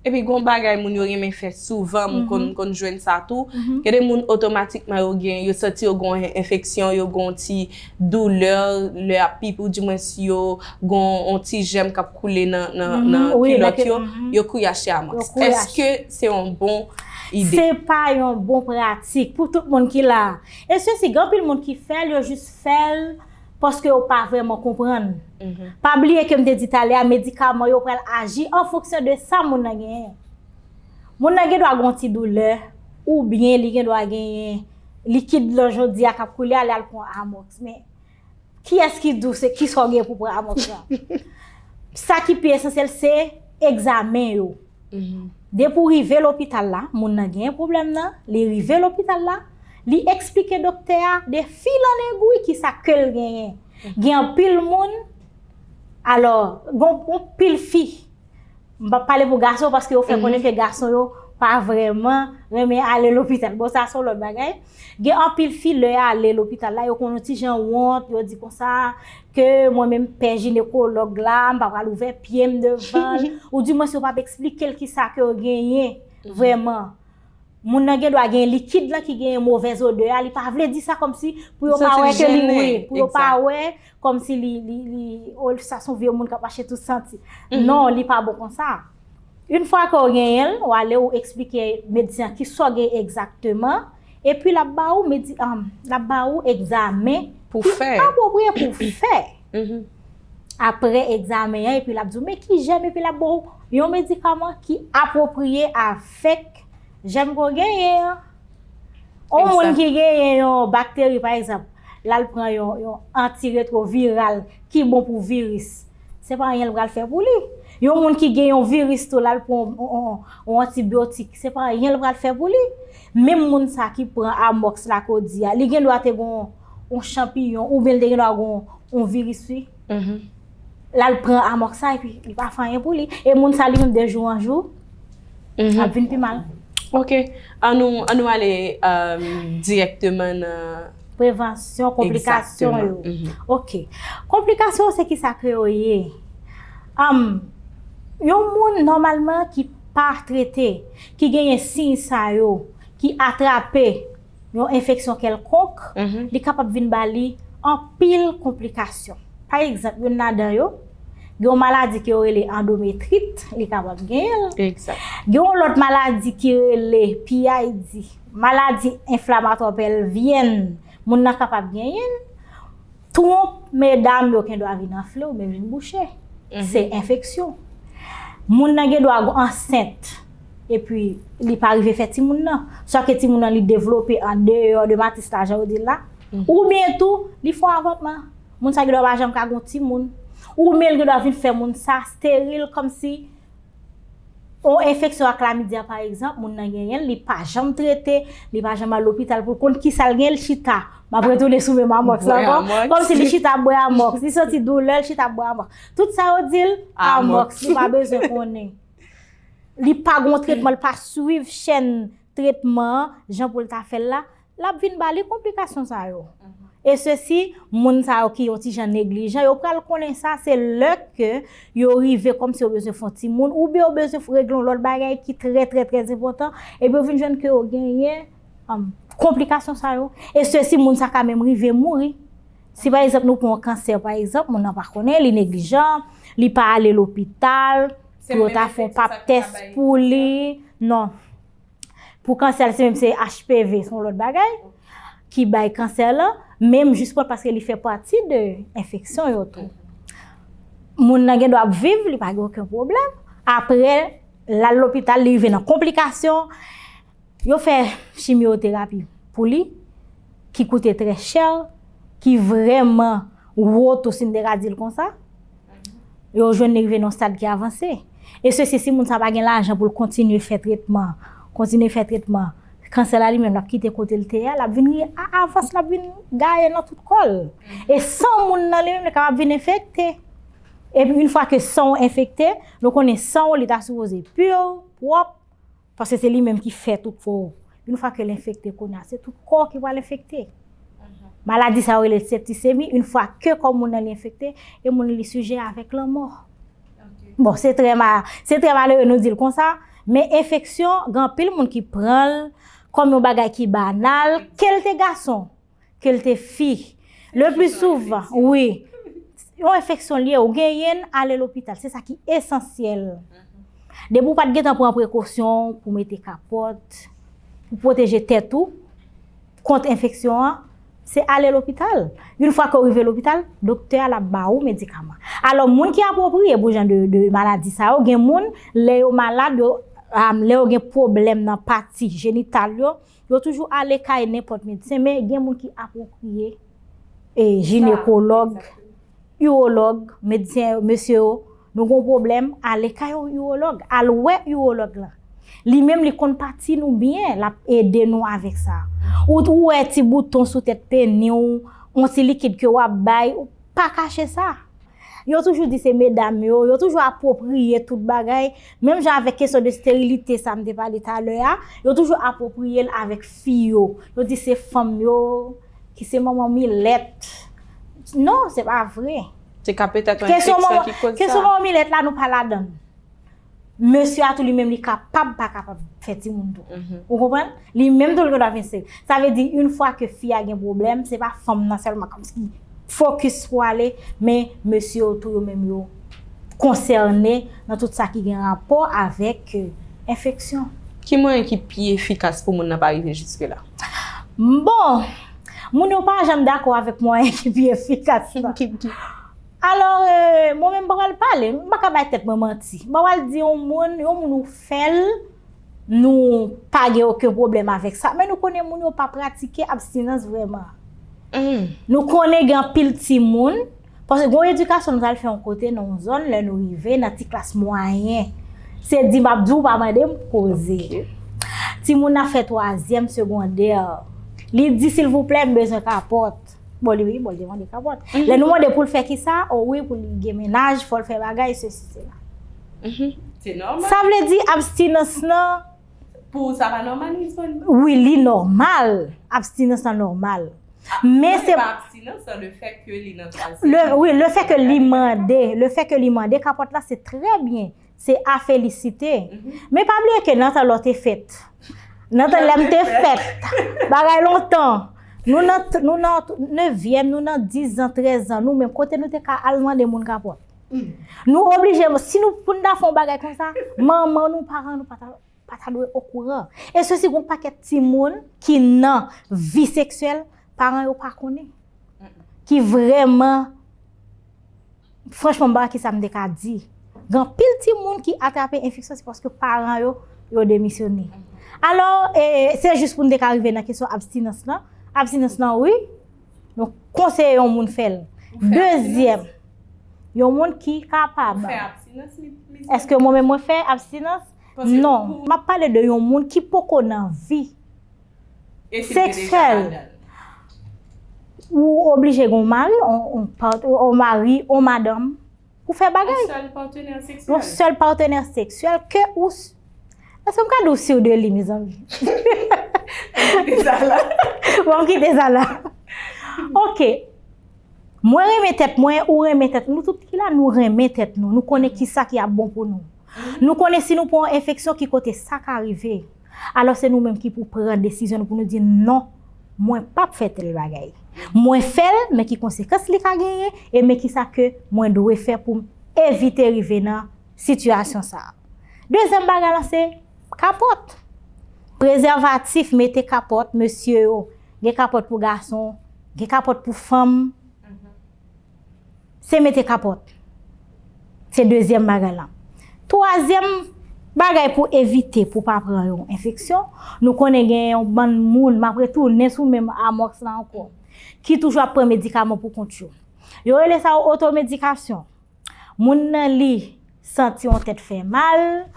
Epi gon bagay moun yo renmen fè souvan, m konn konn jwenn sa tou. Gen de moun otomatikman yo gen, yo santi yo gon enfeksyon, yo gon ti doulè lè y ap pipi, ou di mwens yo gon on ti jèm k ap koule nan nan nan Wi, kilòt nan yo, mhm. Yo kouri achte Amox. Yo kouri achte. Èske se yon bon ide? Se pa yon bon pratik pou tout moun ki la. E sesi, gen anpil moun ki fè l, yo jis fè l paske yo pa vrèman konprann. Pa bliye ke m te di talè a, medikaman yo pral aji an fonksyon de sa moun nan genyen. Moun nan gen dwa gen yon ti doulè, oubyen li gen dwa genyen likid lan jodi a k ap koule, ale al pran Amox. Men kiyès ki di w se kisa w gen pou pran Amox lan? Sa ki pi esansyèl se egzamen yo. Depi w rive lopital la, moun nan genyen pwoblèm nan, li rive lopital la, li eksplike doktè a de fil an egwi kisa ke l genyen. Gen anpil moun, alò, gon anpil fi, m p ap pale pou gason paske yo fè konnen ke gason yo pa vrèman renmen ale lopital. Bon, sa se yon lòt bagay. Gen anpil fi lè y ale lopital la, yo konn yon ti jan wont, yo di konsa ke mwen menm pè jinekològ la, m pa pral ouvè pye m devan l. Ou di mwens yo p ap eksplike l kisa ke yo genyen vrèman. Moun nan gen dwa gen likid lan ki genyen movèz odè a, li pa vle di sa kòmsi pou yo pa wè ke li wi, pou yo pa wè kòmsi li li li oh, sa se yon vye moun k ap mache tout santi. Non, li pa bon konsa. Yon fwa ke w genyen l, w ale w eksplike medsen an kisa w gen egzakteman, epi l ap ba ou medi, um, l ap ba ou egzamen Pou fè. Apwopriye pou fè. Apre egzamen an, epi l ap di w men ki jèm, epi l ap ba w yon medikaman ki apwopriye avèk jèm ke w genyen an. Yon moun ki genyen yon bakteri, pa egzanp, l al pran yon, yon antiretwoviral ki bon pou viris, se pa anyen l pral fè pou li. Yon moun ki gen yon viris tou, l al pran yon, yon, yon antibyotik, se pa anyen l pral fè pou li. Menm moun sa ki pran Amox la ke w di a, li gen dwa te gen yon, yon chanpiyon, oubyen l te gen dwa gen yon, yon viris, wi. L al pran Amox sa, epi li pa fè anyen pou li. E moun sa li menm de jou an jou, ap vin pi mal. Ok, an nou, an nou ale um, dirèkteman nan Prevansyon, konplikasyon yo. Egzakteman. Ok. Konplikasyon se kisa ke yo ye? Um, yon moun nòmalman ki pa trete, ki genyen siy sa yo, ki atrape yon enfeksyon kèlkonk, li kapab vin ba li anpil konplikasyon. Pa egzanp, youn ladan yo, Gen yon maladi ke yo rele andometrit, li kapab genyen l. Gen yon lòt maladi ki rele P I D, maladi enflamatwa pelvyèn, moun nan kapab genyen l. Twonp medam yo gen dwa vin anfle oubyen vin bouche. Se enfeksyon. Moun nan gen dwa ansent epi li pa rive fè timoun nan. Swa ke timoun nan li devlope an deyò de matris la, jan yo di l la, oubyen tou, li fè yon avòtman. Moun sa gen dwa pa janm ka gen timoun. Oubyen li gen dwa vin fè moun sa steril, kòmsi yon enfeksyon ak klamidya, pa egzanp, moun nan genyen l, li pa janm trete, li pa janm al lopital pou l konn kisa l genyen, l chita. M ap retounen sou menm amòks la ankò. Kòmsi li chita ap bwè amòks, li santi doulè, l chita ap bwè amòks. Tout sa yo di l, amòks, li pa bezwen konnen. Li pa gen yon tretman, li pa swiv chèn tretman an, jan pou l ta fè l la, l ap vin ba li konplikasyon sa yo. E sesi, moun sa yo ki yon ti jan neglijan, yo pral konnen sa, se lè ke yo rive kòmsi yo bezwen fè yon timoun, oubyen yo bezwen f-, regle yon lòt bagay ki trè, trè, trè enpòtan, epi yo vin jwenn ke yo genyen, um, konplikasyon sa yo. E sesi, moun sa ka menm rive mouri. Si pa egzanp nou pran yon kansè, pa egzanp, moun nan pa konnen, li neglijan, li pa ale lopital pou yo ta fè yon pap tès pou li, non. Pou kansè, se menm se H P V, se yon lòt bagay ki bay kansè lan, menm jis pran paske li fè pati de enfeksyon yo tou. Moun nan gen dwa ap viv, li pa gen okenn pwoblèm. Apre, l al lopital, li rive nan konplikasyon, yo fè chimyoterapi pou li, ki koute trè chè, ki vrèman wo tou, si n te ka di l konsa. Yo jwenn li rive nan yon stad ki avanse. E sesi, si moun sa pa gen lajan pou l kontinye fè tretman, kontinye fè tretman, kansè la li menm, l ap kite kote l te ye a, l ap vin a avans, l ap vin gaye nan tout kò l. E san moun nan li menm, li kapab vin enfekte. Epi, yon fwa ke san w enfekte, nou konnen san w, li ta sipoze pi, pwòp, paske se li menm ki fè tout kò w. Yon fwa ke l enfekte kounye a, se tout kò w ki pral enfekte. Maladi sa yo rele septisemi, yon fwa ke kò moun nan li enfekte, e moun li sijè avèk lanmò. Bon, se trè ma-, se trè malere nou di l konsa, men enfeksyon, gen anpil moun ki pran l kòm yon bagay ki banal, ke l te gason, ke l te fi. Le pli souvan, wi. Yon enfeksyon li ye, ou genyen, ale lopital. Se sa ki esansyèl. Depi w pa t gentan pran prekosyon pou mete kapòt, pou pwoteje tèt ou kont enfeksyon an, se ale lopital. Yon fwa ke w rive lopital, doktè a l ap ba ou medikaman. Alò, moun ki apwopriye pou jan de, de maladi sa yo, gen moun, lè yo malad, yo, am, lè yo gen pwoblèm nan pati jenital yo, yo toujou ale kay nenpòt medsen, men gen moun ki apwopriye, e, jinekològ, iwològ, medsen, mesye yo, nou gon pwoblèm, ale kay yon iwològ, al wè iwològ lan. Li menm, li konn pati nou byen, l ap ede nou avèk sa. Ou, ou wè ti bouton sou tèt peni w, yon ti likid ke w ap bay, ou pa kache sa. Yo toujou di se medam yo, yo toujou apwopriye tout bagay. Menm jan avèk kesyon de sterilite sa m te pale talè a, yo toujou apwopriye l avèk fi yo. Yo di se fanm yo ki se manman milèt. Non, se pa vre. Se ka petèt yon enfeksyon ki koz sa. Kesyon manman milèt la, nou pa ladan l. Mesye a tou li menm li kapab pa kapab fè timoun tou. Ou konprann? Li menm tou li gen dwa vin steril. Sa vle di, yon fwa ke fi a gen pwoblèm, se pa fanm nan sèlman kòmsi fokis pou ale, men mesye yo tou yo menm yo konsène nan tout sa ki gen rapò avèk, euh, enfeksyon. Ki mwayen ki pi efikas pou moun nan pa rive jiske la? Bon, moun yo pa janm dakò avèk mwayen ki pi efikas la. Alò, euh, mwen menm m pa pral pale, m pa ka bay tèt mwen manti. M pa pral di yon moun, yon moun ou fè l, nou pa gen okenn pwoblèm avèk sa. Men nou konnen moun yo pa pratike abstinans vrèman. Nou konnen gen anpil timoun, paske gon edikasyon nou t al fè yon kote nan yon zòn, lè nou rive nan ti klas mwayen. Se di m ap di w, pa mande m koze. Timoun nan fè twazyèm segondè. Li di, silvouplè, m bezwen kapòt. Bon, li, wi, bon, li te mande kapòt. Lè nou mande pou l fè kisa, o wi, pou li gen mennaj, fò l fè bagay, sesi, sela. Se nòmal. Sa vle di, abstinans nan. Pou ou, sa pa nòmal, Miss Bonnie? Wi, li nòmal. Abstinans nan nòmal. Men se pa abstinans, le fè ke li nan twazyèm. Le, wi, le fè ke li mande, le fè ke li mande kapòt la, se trè byen. Se a felisite. Men pa bliye ke nan tan lè w te fèt. Nan tan lè m te fèt. Bagay lontan. Nou nan, nou nan nevyèm, nou nan diz an, trèz an, nou menm kote nou te ka al mande moun kapòt. Nou oblije, si nou pou n ta fè yon bagay konsa, manman nou, paran nou pa ta, pa ta dwe okouran. E sesi gon pakèt timoun ki nan vi seksyèl, paran yo pa konnen. Ki vrèman, franchman, m pa wè kisa m te ka di. Gen anpil timoun ki atrape enfeksyon, se paske paran yo, yo demisyone. Alò, e, se jis pou n te ka rive nan kesyon abstinans lan. Abstinans lan, wi, nou konseye yon moun fè l. Dezyèm, yon moun ki kapab. Èske mwen menm mwen fè abstinans? Non. M ap pale de yon moun ki poko nan vi seksyèl. Ou oblije gen yon mari, yon, yon, yon mari, yon madanm, pou fè bagay. Yon sèl patenè seksyèl. Yon sèl patenè seksyèl ke ou. Èske m ka di w sur de li, mezanmi? Bon, m kite sa la. Ok. Mwen renmen tèt mwen, ou renmen tèt, nou tout ki la, nou renmen tèt nou. Nou konnen ki sa ki ap bon pou nou. Nou konnen si nou pran yon enfeksyon, ki kote sa ka rive. Alò, se nou menm ki pou pran desizyon nou pou nou di, "Non, mwen p ap fè tèl bagay. Mwen fè l, men ki konsekans li ka genyen, e men ki sa ke mwen dwe fè pou m evite rive nan sitiyasyon sa a." Dezyèm bagay la, se kapòt. Prezèvatif, mete kapòt, mesye yo. Gen kapòt pou gason, gen kapòt pou fanm. Se mete kapòt. Se dezyèm bagay la. Twazyèm bagay pou evite pou pa pran yon enfeksyon, nou konnen gen yon bann moun, m ap retounen sou menm amòks la ankò, ki toujou ap pran medikaman pou kont yo. Yo rele sa yo otomedikasyon. Moun nan li santi yon tèt fè mal,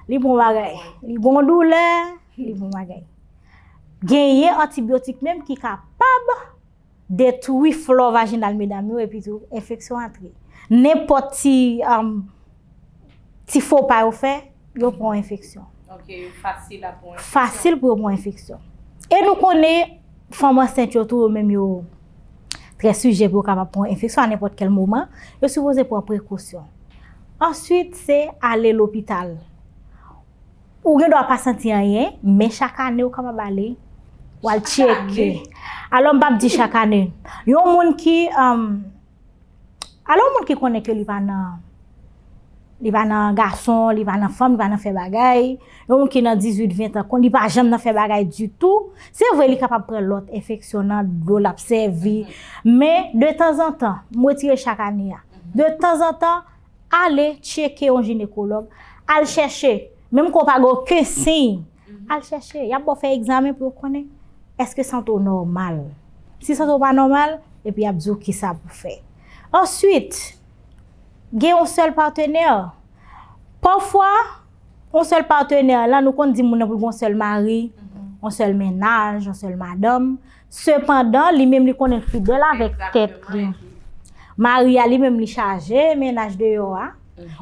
li bon bagay, li bon doulè, li bon bagay. Genyen antibyotik menm ki kapab detwi flò vajinal medam yo epi tou enfeksyon antre. Nenpòt ti, um, ti fo pa yo fè, yo pran enfeksyon. Ok, yo fasil a pran enfeksyon. Fasil pou yo pran enfeksyon. E nou konnen fanm ansent yo tou, yo menm yo trè sijè pou yo kapab pran enfeksyon a nenpòt kèl moman. Yo sipoze pran prekosyon. Answit, se ale lopital. Ou gen dwa pa santi anyen, men chak ane ou kapab ale, w al tcheke. Alò, m p ap di chak ane. Yon moun ki, um, alò, yon moun ki konnen ke li pa nan, li pa nan gason, li pa nan fanm, li pa nan fè bagay, yon moun ki nan dizuit, ven tan, kon li pa janm nan fè bagay ditou, se vre li kapab pran lòt enfeksyon nan dlo l ap sèvi, men de tanzantan, m retire chak ane a, de tanzantan, ale tcheke yon jinekològ, al chèche, menm ke w pa gen okenn siy, al chèche, y ap ba w fè egzamen pou yo konnen èske sante w nòmal. Si sante w pa nòmal, epi y ap di w kisa pou fè. Answit, gen yon sèl patenè. Pafwa, yon sèl patenè la, nou konn di moun nan pou l gen yon sèl mari, yon sèl mennaj, yon sèl madanm. Sepandan, li menm li konnen l fidèl avèk tèt li. Mari a li menm li chaje mennaj deyò a,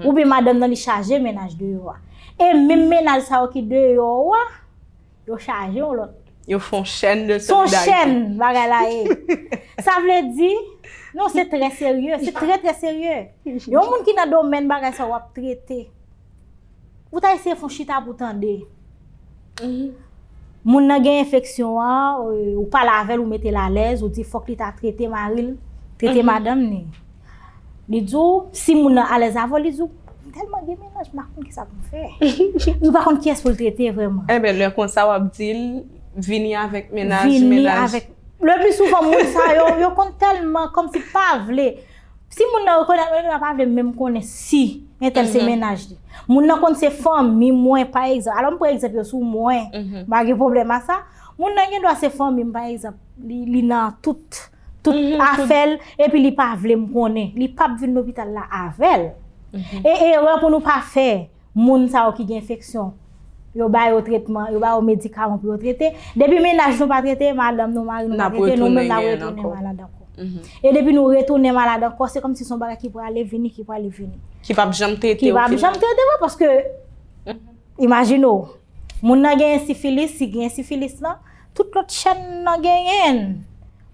oubyen madanm nan li chaje mennaj deyò a. E menm mennaj sa yo ki deyò a, yo chaje yon lòt. Yo fè yon chèn de solidarite. Se yon chèn bagay la ye. Sa vle di, non, se trè serye, se trè, trè serye. Yon moun ki nan domèn bagay sa w ap trete. Ou ta eseye fè yon chita pou tande. Moun nan gen enfeksyon an, e, ou pale avè l, ou mete l alèz, ou di fòk li ta trete mari l, trete madanm ni. Li di w, si moun nan alèz avè w, li di w, "M tèlman gen mennaj, m pa konn kisa pou m fè." Li pa konn kiyès pou l trete vrèman. Enben, lè konsa, w ap di l, "Vini avèk mennaj, vini mennaj." Avèk, le pli souvan, moun sa yo, yo konn tèlman, kòmsi pa vle. Si moun nan rekonèt mwen, li pa vle menm konnen si entèl se mennaj li. Moun nan konn se fanmi mwen, pa egzanp. Alò, m pran egzanp yo sou mwen. M pa gen pwoblèm a sa. Moun nan gen dwa se fanmi m, pa egzanp. Li, li nan tout, tout afè l, epi li pa vle m konnen. Li p ap vin lopital la avè l. E erè pou nou pa fè, moun sa yo ki gen enfeksyon, yo ba yo tretman, yo ba yo medikaman pou yo trete. Depi mennaj nou pa trete, madanm nou, mari nou pa trete, nou menm n ap retounen malad ankò. E depi nou retounen malad ankò, se kòmsi se yon bagay ki prale vini, ki prale vini. Ki p ap janm trete. Ki p ap janm trete vre, paske, imajine w, moun nan genyen sifilis, si genyen sifilis lan, tout lòt chèn nan genyen l.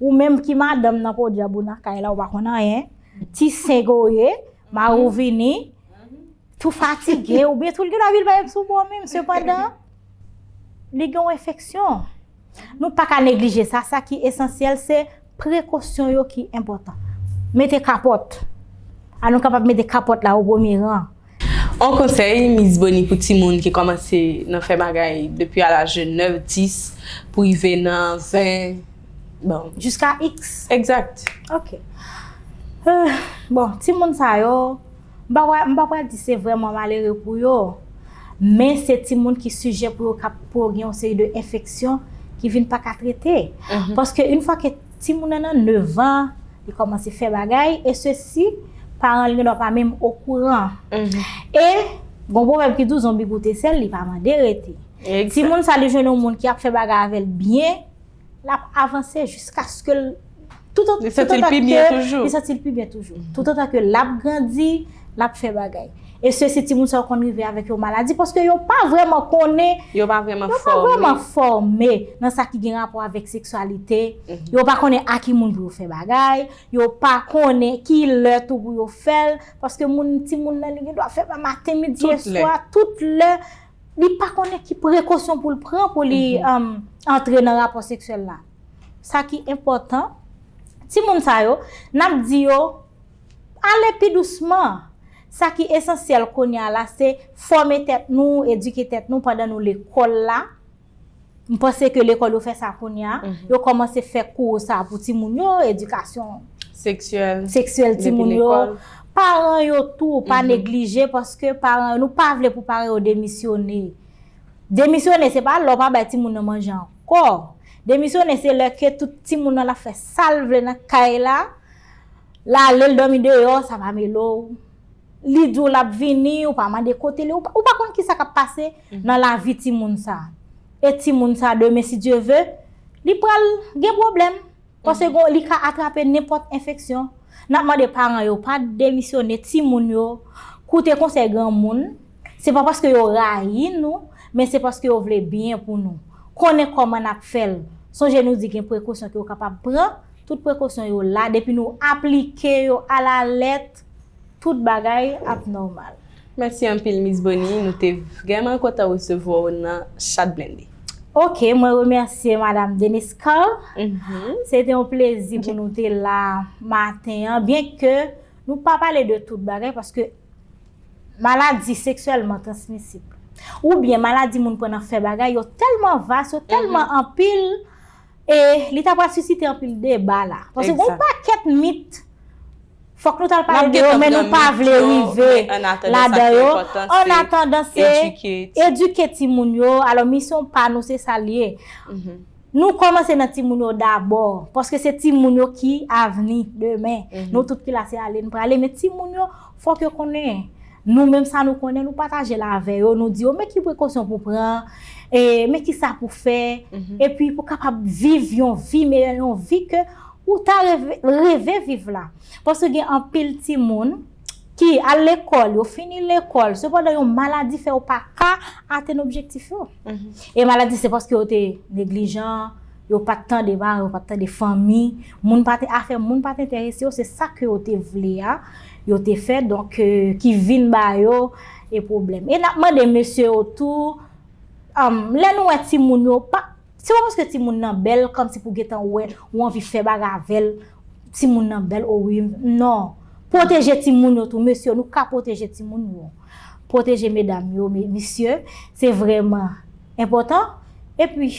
Ou menm ki madanm nan podyab ou nan kay la, ou pa konn anyen. Ti sen ke w ye, mari w vini, tou fatige, oubyen tou l gen dwa vin bay sou bò menm. Sepandan, li gen yon enfeksyon. Nou pa ka neglije sa. Sa ki esansyèl, se prekosyon yo ki enpòtan. Mete kapòt. A nou kapab mete kapòt la o premye ran. On konsèy, Miss Bonnie, pou timoun ki kòmanse nan fè bagay depi a laj de nèf, dis, pou rive nan ven, bon. Jiska X. Egzakt. Ok. Euh, bon, timoun sa yo, m pa pral, m pa pral di se vrèman malere pou yo, men se timoun ki sijè pou yo ka, pou yo gen yon seri de enfeksyon ki vin pa ka trete. Paske yon fwa ke timoun nan nan nèf an, li kòmanse fè bagay, e sesi, paran li gendwa pa menm okouran. E, gon pwovèb ki di w zonbi goute sèl, li pa mande rete. Timoun sa, li jwenn yon moun ki ap fè bagay avè l byen, l ap avanse jiskaske l, toutan, li santi l pi byen toujou. Li santi l pi byen toujou. Toutotan ke l ap grandi, l ap fè bagay. E sesi, timoun sa yo konn rive avèk yon maladi paske yo pa vrèman konnen, yo pa vrèman fòme nan sa ki gen rapò avèk seksyalite, yo pa konnen a ki moun pou yo fè bagay, yo pa konnen ki lè tou pou yo fè l, paske moun, timoun nan li gendwa fè maten, midi, e swa, tout lè, li pa konnen ki prekosyon pou l pran pou li um, antre nan rapò seksyèl la. Sa ki enpòtan, timoun sa yo, n ap di yo, ale pi dousman. Sa ki esansyèl kounye a la, se fòme tèt nou, edike tèt nou pandan nou lekòl la. M panse ke lekòl yo fè sa kounye a. Yo kòmanse fè kou sa pou timoun yo, edikasyon seksyèl timoun yo. Paran yo tou, pa neglije, paske paran yo, nou pa vle pou paran yo demisyone. Demisyone, se pa lè w pa bay timoun nan manje ankò. Demisyone, se lè ke tout timoun nan la fè sa l vle nan kay la, l ale, l dòmi deyò, sa pa mele w. Li di w l ap vini, ou pa mande kote l ye, ou pa, ou pa konn ki sa k ap pase nan lavi timoun sa. E timoun sa, demen, si Dye ve, li pral gen pwoblèm. Paske gon, li ka atrape nenpòt enfeksyon. N ap mande paran yo pa demisyone timoun yo, koute konsèy granmoun. Se pa paske yo rayi nou, men se paske yo vle byen pou nou. Konnen kòman n ap fè l. Sonje nou di gen prekosyon ke yo kapab pran. Tout prekosyon yo la. Depi nou aplike yo alalèt, tout bagay ap nòmal. Mèsi anpil, Miss Bonnie. Nou te vrèman kontan resevwa w nan Chat Blende. Ok, mwen remèsye Madam Deniscar. Se te yon plezi pou nou te la maten an. Byenke nou pa pale de tout bagay, paske maladi seksyèlman transmisib oubyen maladi moun pran nan fè bagay, yo tèlman vas, yo tèlman anpil, e li ta pral sisite anpil deba la. Paske gon pakèt mit, fòk nou t al pale de yo, men nou pa vle rive ladan yo. Annatandan, se edike timoun yo. Alò, misyon pa nou, se sa l ye. Nou kòmanse nan timoun yo dabò, paske se timoun yo ki avni demen. Nou tout ki la, se ale n prale, men timoun yo, fòk yo konnen. Nou menm, sa nou konnen, nou pataje l avè yo, nou di yo men ki prekosyon pou pran, e men ki sa pou fè, epi pou kapab viv yon vi meyè, yon vi ke ou ta reve, reve viv la. Paske gen anpil timoun ki al lekòl, yo fini lekòl, sepandan yon maladi fè yo pa ka atenn objektif yo. E maladi se paske yo te neglijan, yo pa t tande paran, yo pa t tande fanmi, moun pa te, afè moun pa t enterese yo, se sa ke yo te vle a, yo te fè, donk, euh, ki vin ba yo e pwoblèm. E n ap mande mesye yo tou, um, lè nou wè timoun yo, pa, se pa paske timoun nan bèl, kòmsi pou gentan wè, ou anvi fè bagay avè l, timoun nan bèl, o wi, non. Pwoteje timoun yo tou, mesye, nou ka pwoteje timoun yo. Pwoteje medam yo, me-, mesye, se vrèman enpòtan. Epi,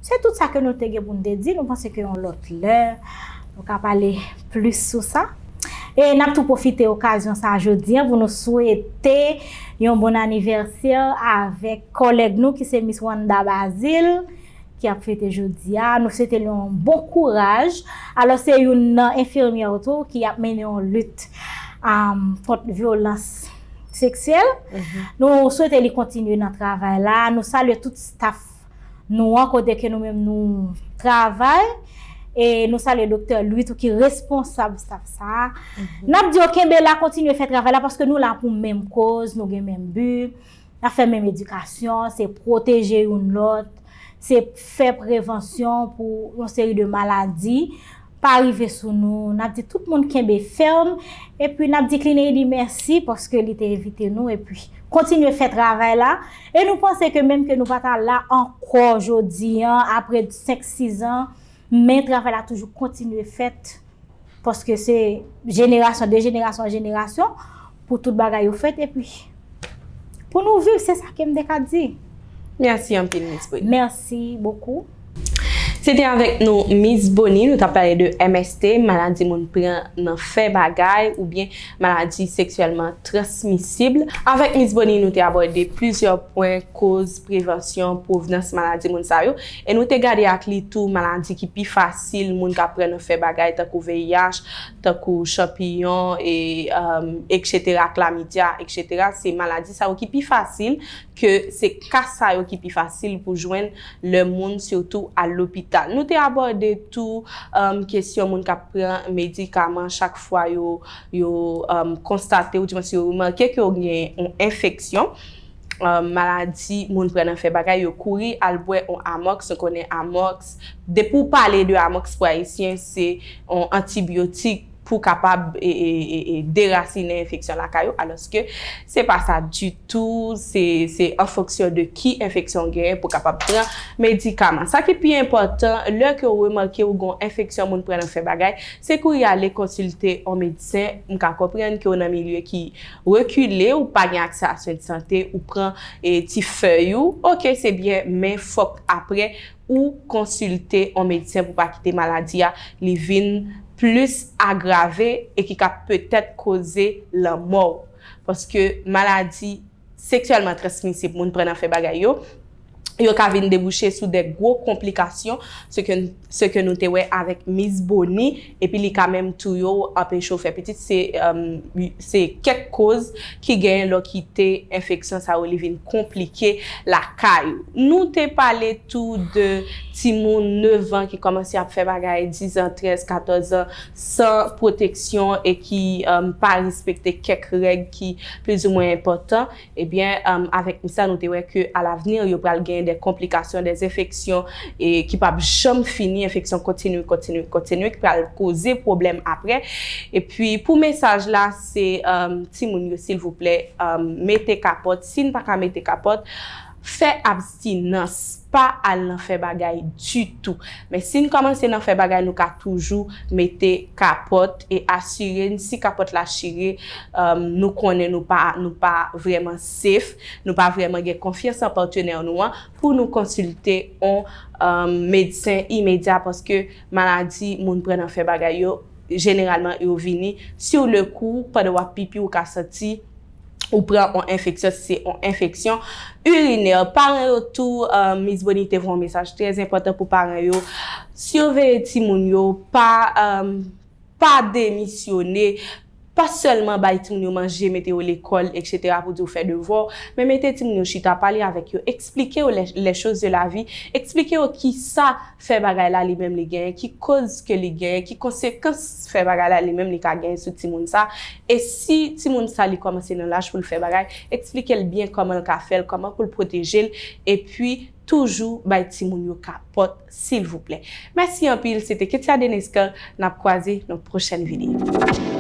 se tout sa ke nou te gen pou n te di. Nou panse ke yon lòt lè, nou ka pale plis sou sa. E n ap tou pwofite okazyon sa a jodi a pou nou swete yon bon anivèsè avèk kòlèg nou ki se Miss Wanda Bazile, ki ap fete jodi a. Nou swete l yon bon kouraj. Alò, se youn nan enfimyè tou ki ap mennen yon lit, um, kont vyolans seksyèl. Nou swete li kontinye nan travay la. Nou salye tout staff nou an, kote ke nou menm nou travay. E nou salye Doktè Louis tou ki responsab staff sa a. N ap di yo kenbe la, kontinye fè travay la, paske nou la pou menm koz, nou gen menm bi. N ap fè menm edikasyon, se pwoteje youn lòt, se fè prevansyon pou yon seri de maladi pa rive sou nou. N ap di tout moun kenbe fèm, epi n ap di Clean Haiti mèsi paske li te envite nou, epi kontinye fè travay la. E nou panse ke menm ke nou pa ta la ankò jodi an, apre senk, sis an, men travay la toujou kontinye fèt paske se jenerasyon de jenerasyon an jenerasyon pou tout bagay yo fèt, epi pou nou viv, se sa ke m te ka di. Mèsi anpil, Miss Bonnie. Mèsi bokou. Se te avèk nou Miss Bonnie, nou t ap pale de M S T, maladi moun pran nan fè bagay oubyen maladi seksyèlman transmisib. Avèk Miss Bonnie, nou te abòde plizyè pwen, koz, prevansyon, pwovnans maladi moun sa yo. E nou te gade ak li tou maladi ki pi fasil moun ka pran nan fè bagay, tankou V I H, tankou chanpiyon, e, um, etsetera, klamidya, etsetera. Se maladi sa yo ki pi fasil, ke se ka sa yo ki pi fasil pou jwenn lè moun sitou al lopital. Nou te abòde tou, um, kesyon moun k ap pran medikaman chak fwa yo, yo, um, konstate, oudimwens yo remake ke yo gen yon enfeksyon. Um, maladi moun pran nan fè bagay, yo kouri al bwè yon Amox. Nou konnen Amox, depi w pale de Amox pou Ayisyen, se yon antibyotik pou kapab e, e, e, e derasinen enfeksyon lakay ou, alòske se pa sa ditou, se, se an fonksyon de ki enfeksyon w genyen pou kapab pran medikaman. Sa ki pi enpòtan, lè ke w remake w gen yon enfeksyon moun pran nan fè bagay, se kouri ale konsilte yon medsen. M ka konprann ke w nan milye ki rekile, ou pa gen aksè a swen de sante, ou pran e, ti fèy ou, oke, se byen, men fòk apre ou konsilte yon medsen pou pa kite maladi a li vin plis agrave e ki ka petèt koze lanmò w. Paske maladi seksyèlman transmisib moun pran nan fè bagay yo, yo ka vin debouche sou de gwo konplikasyon, se ke, se ke nou te wè avèk Miss Bonnie, epi li ka menm touye w, anpeche w fè pitit. Se, um, se kèk koz ki genyen lè w kite enfeksyon sa yo, li vin konplike lakay ou. Nou te pale tou de timoun nèf an ki kòmanse ap fè bagay, diz an, trèz, katòz an, san pwoteksyon e ki, um, pa respekte kèk règ ki plizoumwen enpòtan. Ebyen, um, avèk sa, nou te wè ke alavni, yo pral gen de konplikasyon, de enfeksyon e ki p ap janm fini, enfeksyon kontinu, kontinu, kontinu, ki pral koze pwoblèm apre. Epi, pou mesaj la, se, um, timoun yo, silvouplè, um, mete kapòt. Si n pa ka mete kapòt, fè abstinans, pa al nan fè bagay ditou. Men si n kòmanse nan fè bagay, nou ka toujou mete kapòt e asire n si kapòt la chire, um, nou konnen nou pa, nou pa vrèman safe, nou pa vrèman gen konfyans an patnè nou an, pou nou konsilte yon, um, medsen imedya, paske maladi moun pran nan fè bagay yo, jeneralman, yo vini sur le coup, pandan w ap pipi, ou ka santi ou pran yon enfeksyon, si se yon enfeksyon irinè. Paran yo tou, um, Miss Bonnie te voye yon mesaj trè enpòtan pou paran yo. Siveye timoun yo, pa, um, pa demisyone, pa sèlman bay timoun yo manje, mete yo lekòl, etsetera, pou di w fè devwa w, men mete timoun yo chita, pale avèk yo, eksplike yo les, les choses de la vie, eksplike yo kisa fè bagay la li menm li genyen, ki koz ke li genyen, ki konsekans fè bagay la li menm li ka genyen sou timoun sa. E si timoun sa li kòmanse nan laj pou l fè bagay, eksplike l byen kòman l ka fè l, kòman pou l pwoteje l, epi toujou bay timoun yo kapòt, silvouplè. Mèsi anpil, se te Ketia Deniscan, n ap kwaze nan pwochèn videyo.